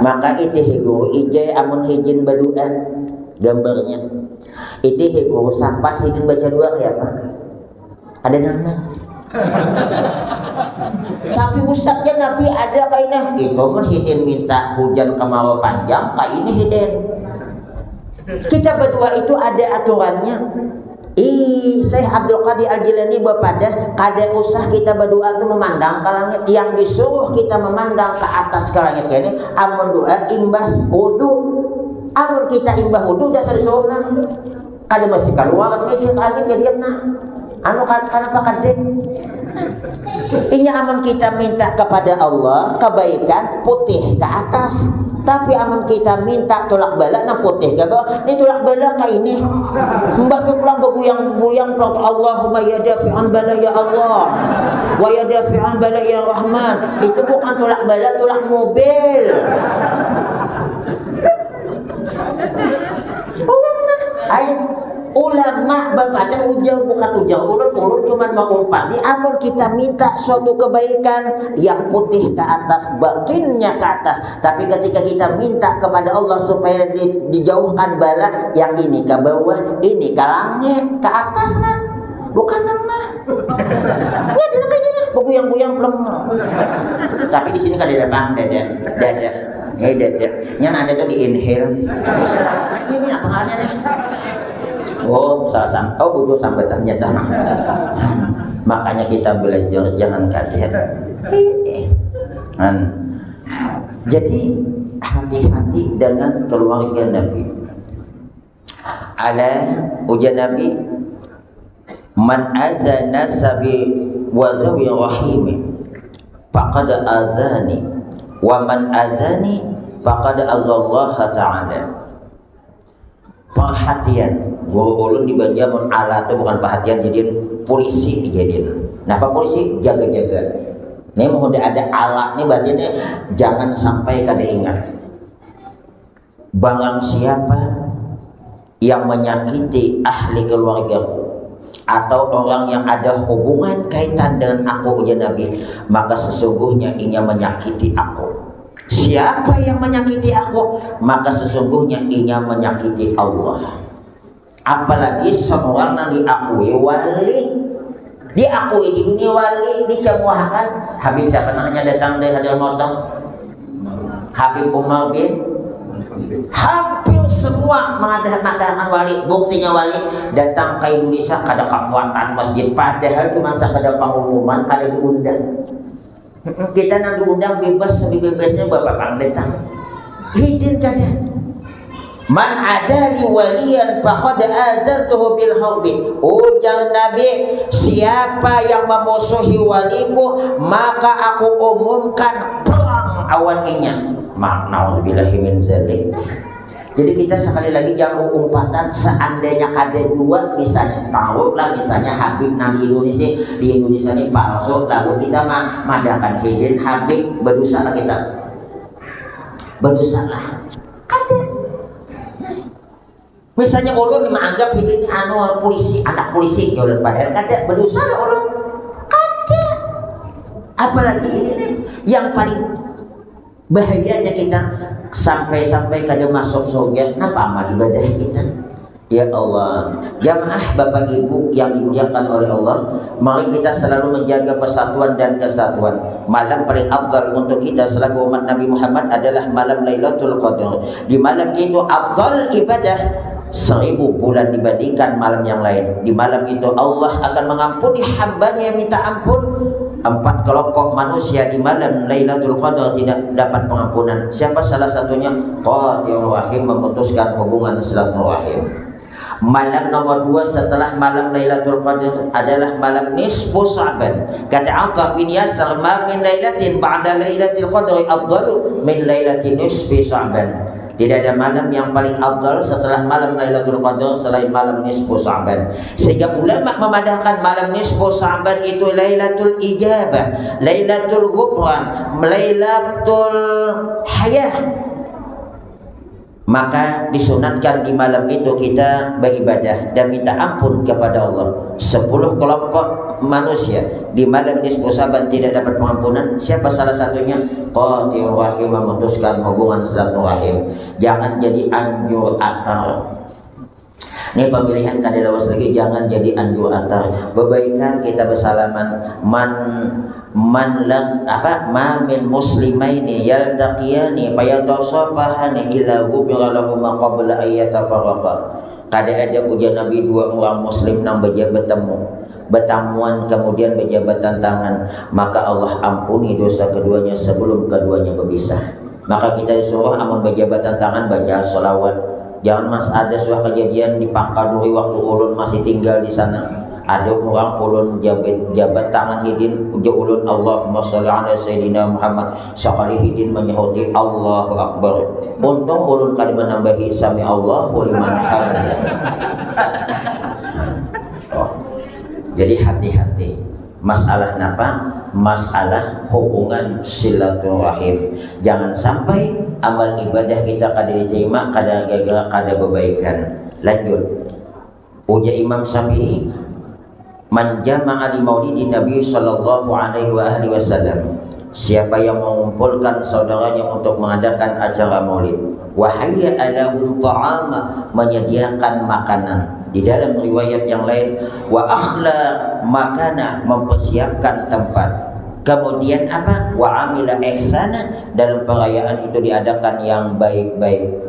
Maka itihi guru ijai amun hijin badua gambarnya. Itihi guru sampat hidin baca dua kayapa? Ada nang nang. Tapi ustaz jar Nabi ada kaina. Itu mun hidin minta hujan kemarau panjang, kaini hidin. Kita badua itu ada aturannya. Ih, Syekh Abdul Qadir Al Jilani bapadah, kada usah kita berdoa tu memandang ke langit. Yang disuruh kita memandang ke atas ke langit ini, amun doa imbas wudu. Amun kita imbah wudu, dasar disuruh nah. Kada mesti keluar, tapi langit jadi nah. Anu, kenapa kadek? Inya amun kita minta kepada Allah kebaikan, putih ke atas. Tapi amun kita minta tulak bala, nah putih ke bawah. Ini tulak bala ke ini. Mbak tu pulang beguyang-guyang pulang tu, Allahumma ya dafi'an bala ya Allah. Wa ya dafi'an bala ya Rahman. Itu bukan tulak bala, tulak mobil. Ulama bapadah, ujar bukan ujar ulun, ulun cuman maumpati, amun kita minta suatu kebaikan, yang putih ke atas, batinnya ke atas. Tapi ketika kita minta kepada Allah supaya di, dijauhkan bala, yang ini ke bawah, ini ke langit, ke atas nah. Bukan nang nah. Ya, dia kayak gini, beguyang-guyang belum. Tapi di sini kada ada bang, dada, dada. Eh, dada. Yang ada tuh di inhale. Ini apa hanya nih? Oh, salah sam-, oh, butuh sambutannya tuh. Makanya kita belajar jangan kaget. Kan. Jadi hati-hati dengan keluarga Nabi. Ala, ujar Nabi, "Man aza nasabi wa zawi rahimi, faqad azani. Wa man azani, faqad azallaha ta'ala." Perhatian, guru ulun di Banjar mun ala tu bukan perhatian, jadian polisi, jadian. Napa polisi? Jaga-jaga. Ini mun udah ada ala ni, berarti ni jangan sampai kada ingat. Barang siapa yang menyakiti ahli keluargaku atau orang yang ada hubungan kaitan dengan aku, ujar Nabi, maka sesungguhnya inya menyakiti aku. Siapa yang menyakiti aku, maka sesungguhnya inya menyakiti Allah. Apalagi seorang yang diakui wali, diakui di dunia wali, dicamuakan. Habib siapa namanya datang dari Hadramaut? Habib Umar bin. Hampir semua mengadakan wali, buktinya wali datang ke Indonesia kada kamuatan masjid, padahal cuma sekadar pengumuman, kada diundang. Kita nang diundang bebas sebebasnya, bapak pang datang. Hidin kada. "Man adali waliyan faqad azantuhu bil harbi." Ujar Nabi, "Siapa yang memusuhi waliku, maka aku umumkan perang awan inya." Mak, nauzubillahi min zalik. Jadi kita sekali lagi jangan umpatan, seandainya kada jua misalnya, taruhlah misalnya Habib nang di Indonesia, di Indonesia ni palsu, lalu kita ma-, madakan hidin Habib, berdosa lah kita. Berdosa lah. Kada. Misalnya ulun ni menganggap hidin ni anu polisi, anak polisi, ya ulun, padahal kada, berdosa lah ulun. Kada. Apalagi ini nih yang paling bahayanya kita sampai-sampai kada masuk surga, napa amal ibadah kita? Ya Allah, jamaah bapak ibu yang dimuliakan oleh Allah, mari kita selalu menjaga persatuan dan kesatuan. Malam paling afdal untuk kita selaku umat Nabi Muhammad adalah malam Lailatul Qadar. Di malam itu afdal ibadah seribu bulan dibandingkan malam yang lain. Di malam itu Allah akan mengampuni hambanya yang minta ampun. Empat kelompok manusia di malam Lailatul Qadar tidak dapat pengampunan. Siapa salah satunya? Qati'ur rahim, memutuskan hubungan silaturahim. Malam nomor dua setelah malam Lailatul Qadar adalah malam nisfu Sa'ban. Kata Atha bin Yasar, "Ma min lailatin ba'da Lailatul Qadri afdalu min lailati nisfi Sa'ban." Tidak ada malam yang paling afdal setelah malam Lailatul Qadar selain malam nisfu Sa'ban. Sehingga ulama memadahkan malam nisfu Sa'ban itu Lailatul Ijabah, Lailatul Ghufran, Lailatul Hayah. Maka disunatkan di malam itu kita beribadah dan minta ampun kepada Allah. Sepuluh kelompok manusia di malam nisfu Sa'ban tidak dapat pengampunan. Siapa salah satunya? Qati'ur rahim, memutuskan hubungan silaturahim. Jangan jadi anjur atar. Ini pemilihan kada lawas lagi, jangan jadi anjur atar. Bebaikan kita bersalaman. Man, man lak, apa, ma min muslimaini yaltaqiyani fayatasafahani illa ghufira lahuma qabla ayyatafarraqa. Kada ada, ujar Nabi, dua orang muslim nang baja-, batamu, batamuan, kemudian bajabatan tangan, maka Allah ampuni dosa keduanya sebelum keduanya berpisah. Maka kita disuruh amun bajabatan tangan baca salawat. Jangan, Mas, ada suah kejadian di Pangkal Duri waktu ulun masih tinggal di sana. Ada urang ulun jabit, jabat tangan hidin, ujar ulun, "Allahumma sholli ala Sayyidina Muhammad." Sakali hidin manyahuti, "Allahu Akbar." Untung ulun kada manambahi, "Sami Allahu liman hamidah." Oh. Jadi hati-hati. Masalah napa? Masalah hubungan silaturahim. Jangan sampai amal ibadah kita kada diterima, kada, gara-gara kada bebaikan. Lanjut. Ujar Imam Syafi'i, "Man jama'a li maulidin Nabi sallallahu alaihi wa alihi wasallam." Siapa yang mengumpulkan saudaranya untuk mengadakan acara maulid, "wa hayya lahum ta'ama," menyediakan makanan. Di dalam riwayat yang lain, "wa akhla makana," mempersiapkan tempat. Kemudian apa? "Wa amila ihsana," dalam perayaan itu diadakan yang baik-baik.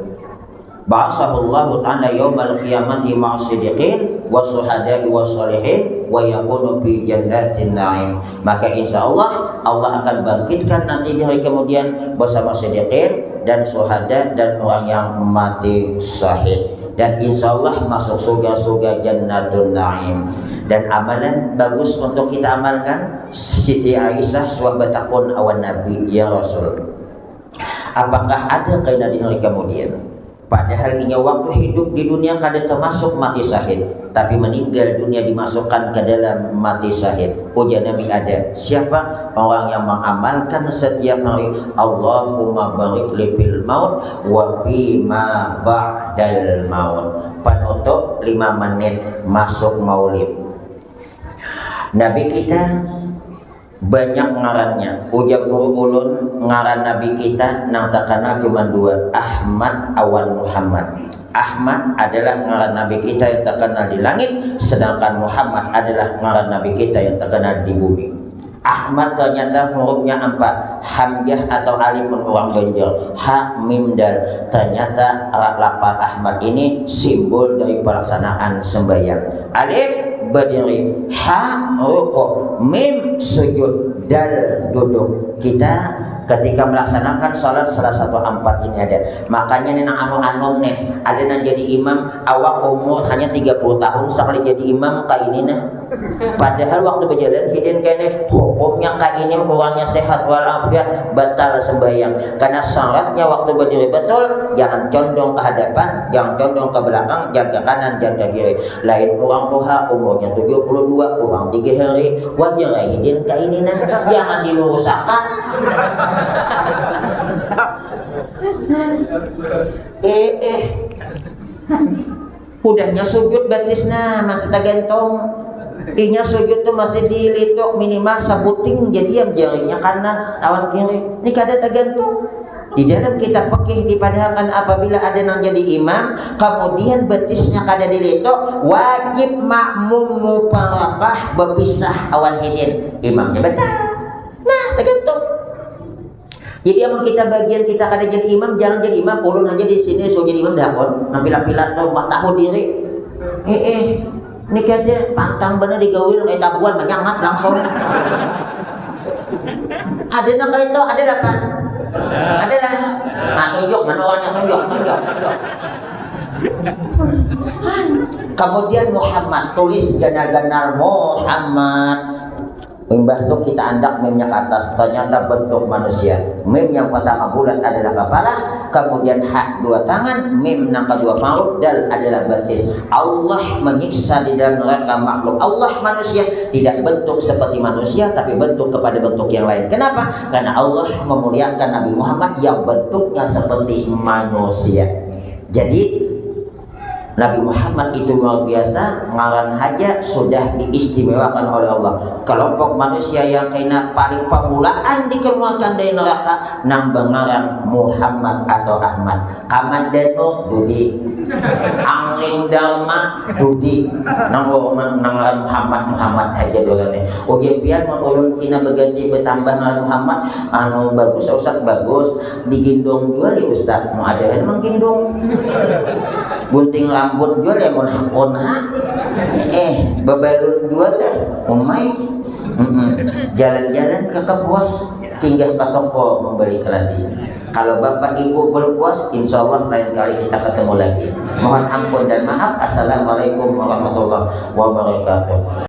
"Ba'asahullahu ta'ala yaumal qiyamati ma'as siddiqin wa syuhada'i wa sholihin wa yakunu fi jannatin na'im." Maka insya Allah, Allah akan bangkitkan nanti di hari kemudian bersama siddiqin dan syuhada dan orang yang mati syahid. Dan insya Allah masuk surga-surga jannatun na'im. Dan amalan bagus untuk kita amalkan, Siti Aisyah suah batakun awan Nabi, "Ya Rasul, apakah ada kaina di hari kemudian?" Padahal inya waktu hidup di dunia kada termasuk mati syahid, tapi meninggal dunia dimasukkan ke dalam mati syahid. Ujar Nabi, "Ada." Siapa? Orang yang mengamalkan setiap hari, "Allahumma barik li fil maut wa fi ma ba'dal maut." Penutup lima menit masuk maulid. Nabi kita banyak ngarannya. Ujar guru ulun, ngaran Nabi kita nang terkenal cuma dua, Ahmad awan Muhammad. Ahmad adalah ngaran Nabi kita yang terkenal di langit, sedangkan Muhammad adalah ngaran Nabi kita yang terkenal di bumi. Ahmad ternyata hurufnya empat, hamzah atau alif mun urang Banjar, ha, mim, dal. Ternyata lafal Ahmad ini simbol dari pelaksanaan sembahyang. Alif, berdiri, ha, rukuk, mim, sujud, dal, duduk. Kita ketika melaksanakan salat salah satu empat ini ada. Makanya nih nang anu-anu nih, ada nang jadi imam awak umur hanya tiga puluh tahun, sakali jadi imam kaini nah. Padahal waktu berjalan hidin kene, hukumnya kaini, urangnya sehat walafiat, batal sembahyang. Karena syaratnya waktu berdiri betul, jangan condong ke hadapan, jangan condong ke belakang, jangan ke kanan, jangan ke kiri. Lain urang tuha, umurnya tujuh puluh dua kurang tiga hari, wajar ai hidin kaini nah, jangan dilurusakan. Eh, eh. Udahnya sujud batisnya masih tagantung. Inya sujud tu masih dilituk minimal sabuting jadiam jarinya kanan lawan kiri. Ni kada tagantung. Di dalam kitab fikih dipadahakan apabila ada nang jadi imam, kemudian batisnya kada dilituk, wajib makmum mufaraqah, berpisah awan hidin. Imamnya batal. Nah, tagantung. Jadi amun kita bagian kita kada jadi imam, jangan jadi imam, ulun aja di sini suruh jadi imam dah kon. Nang pilat-pilat tu, mak tahu diri. Eh, eh. Ni kada pantang banar digawi, eh, tabuan manyangat langsung. Ada nang kaitu, ada lah, Pak? Ada lah. Nah, tunjuk, mana orangnya, tunjuk, tunjuk, tunjuk. Kemudian Muhammad, tulis ganal-ganal Muhammad. Imbah tu kita andak mimnya ke atas, ternyata bentuk manusia. Mim yang pertama bulat adalah kepala, kemudian ha dua tangan, mim nang kedua parut, dal adalah batis. Allah menyiksa di dalam neraka makhluk Allah manusia tidak bentuk seperti manusia, tapi bentuk kepada bentuk yang lain. Kenapa? Karena Allah memuliakan Nabi Muhammad yang bentuknya seperti manusia. Jadi Nabi Muhammad itu luar biasa, ngaran haja sudah diistimewakan oleh Allah. Kelompok manusia yang kena paling pamulaan dikeluarkan dari neraka nang bengaran Muhammad atau Ahmad. Kamandanu dudi, Angling Dharma dudi, nang nang ngaran Muhammad, Muhammad haja dulu nih. Ujar pian mun ulun kina beganti betambah ngaran Muhammad, anu bagus Ustaz, bagus. Digindong jua di Ustaz, mau adahan menggendong. Gunting rambut jua lah mun hakun, ha? Eh, babalun jua lah, umai. Mm-mm. Jalan-jalan ke Kebos, singgah ke toko membeli keladi. Kalau bapak ibu berpuas, insya Allah lain kali kita ketemu lagi. Mohon ampun dan maaf. Assalamualaikum warahmatullahi wabarakatuh.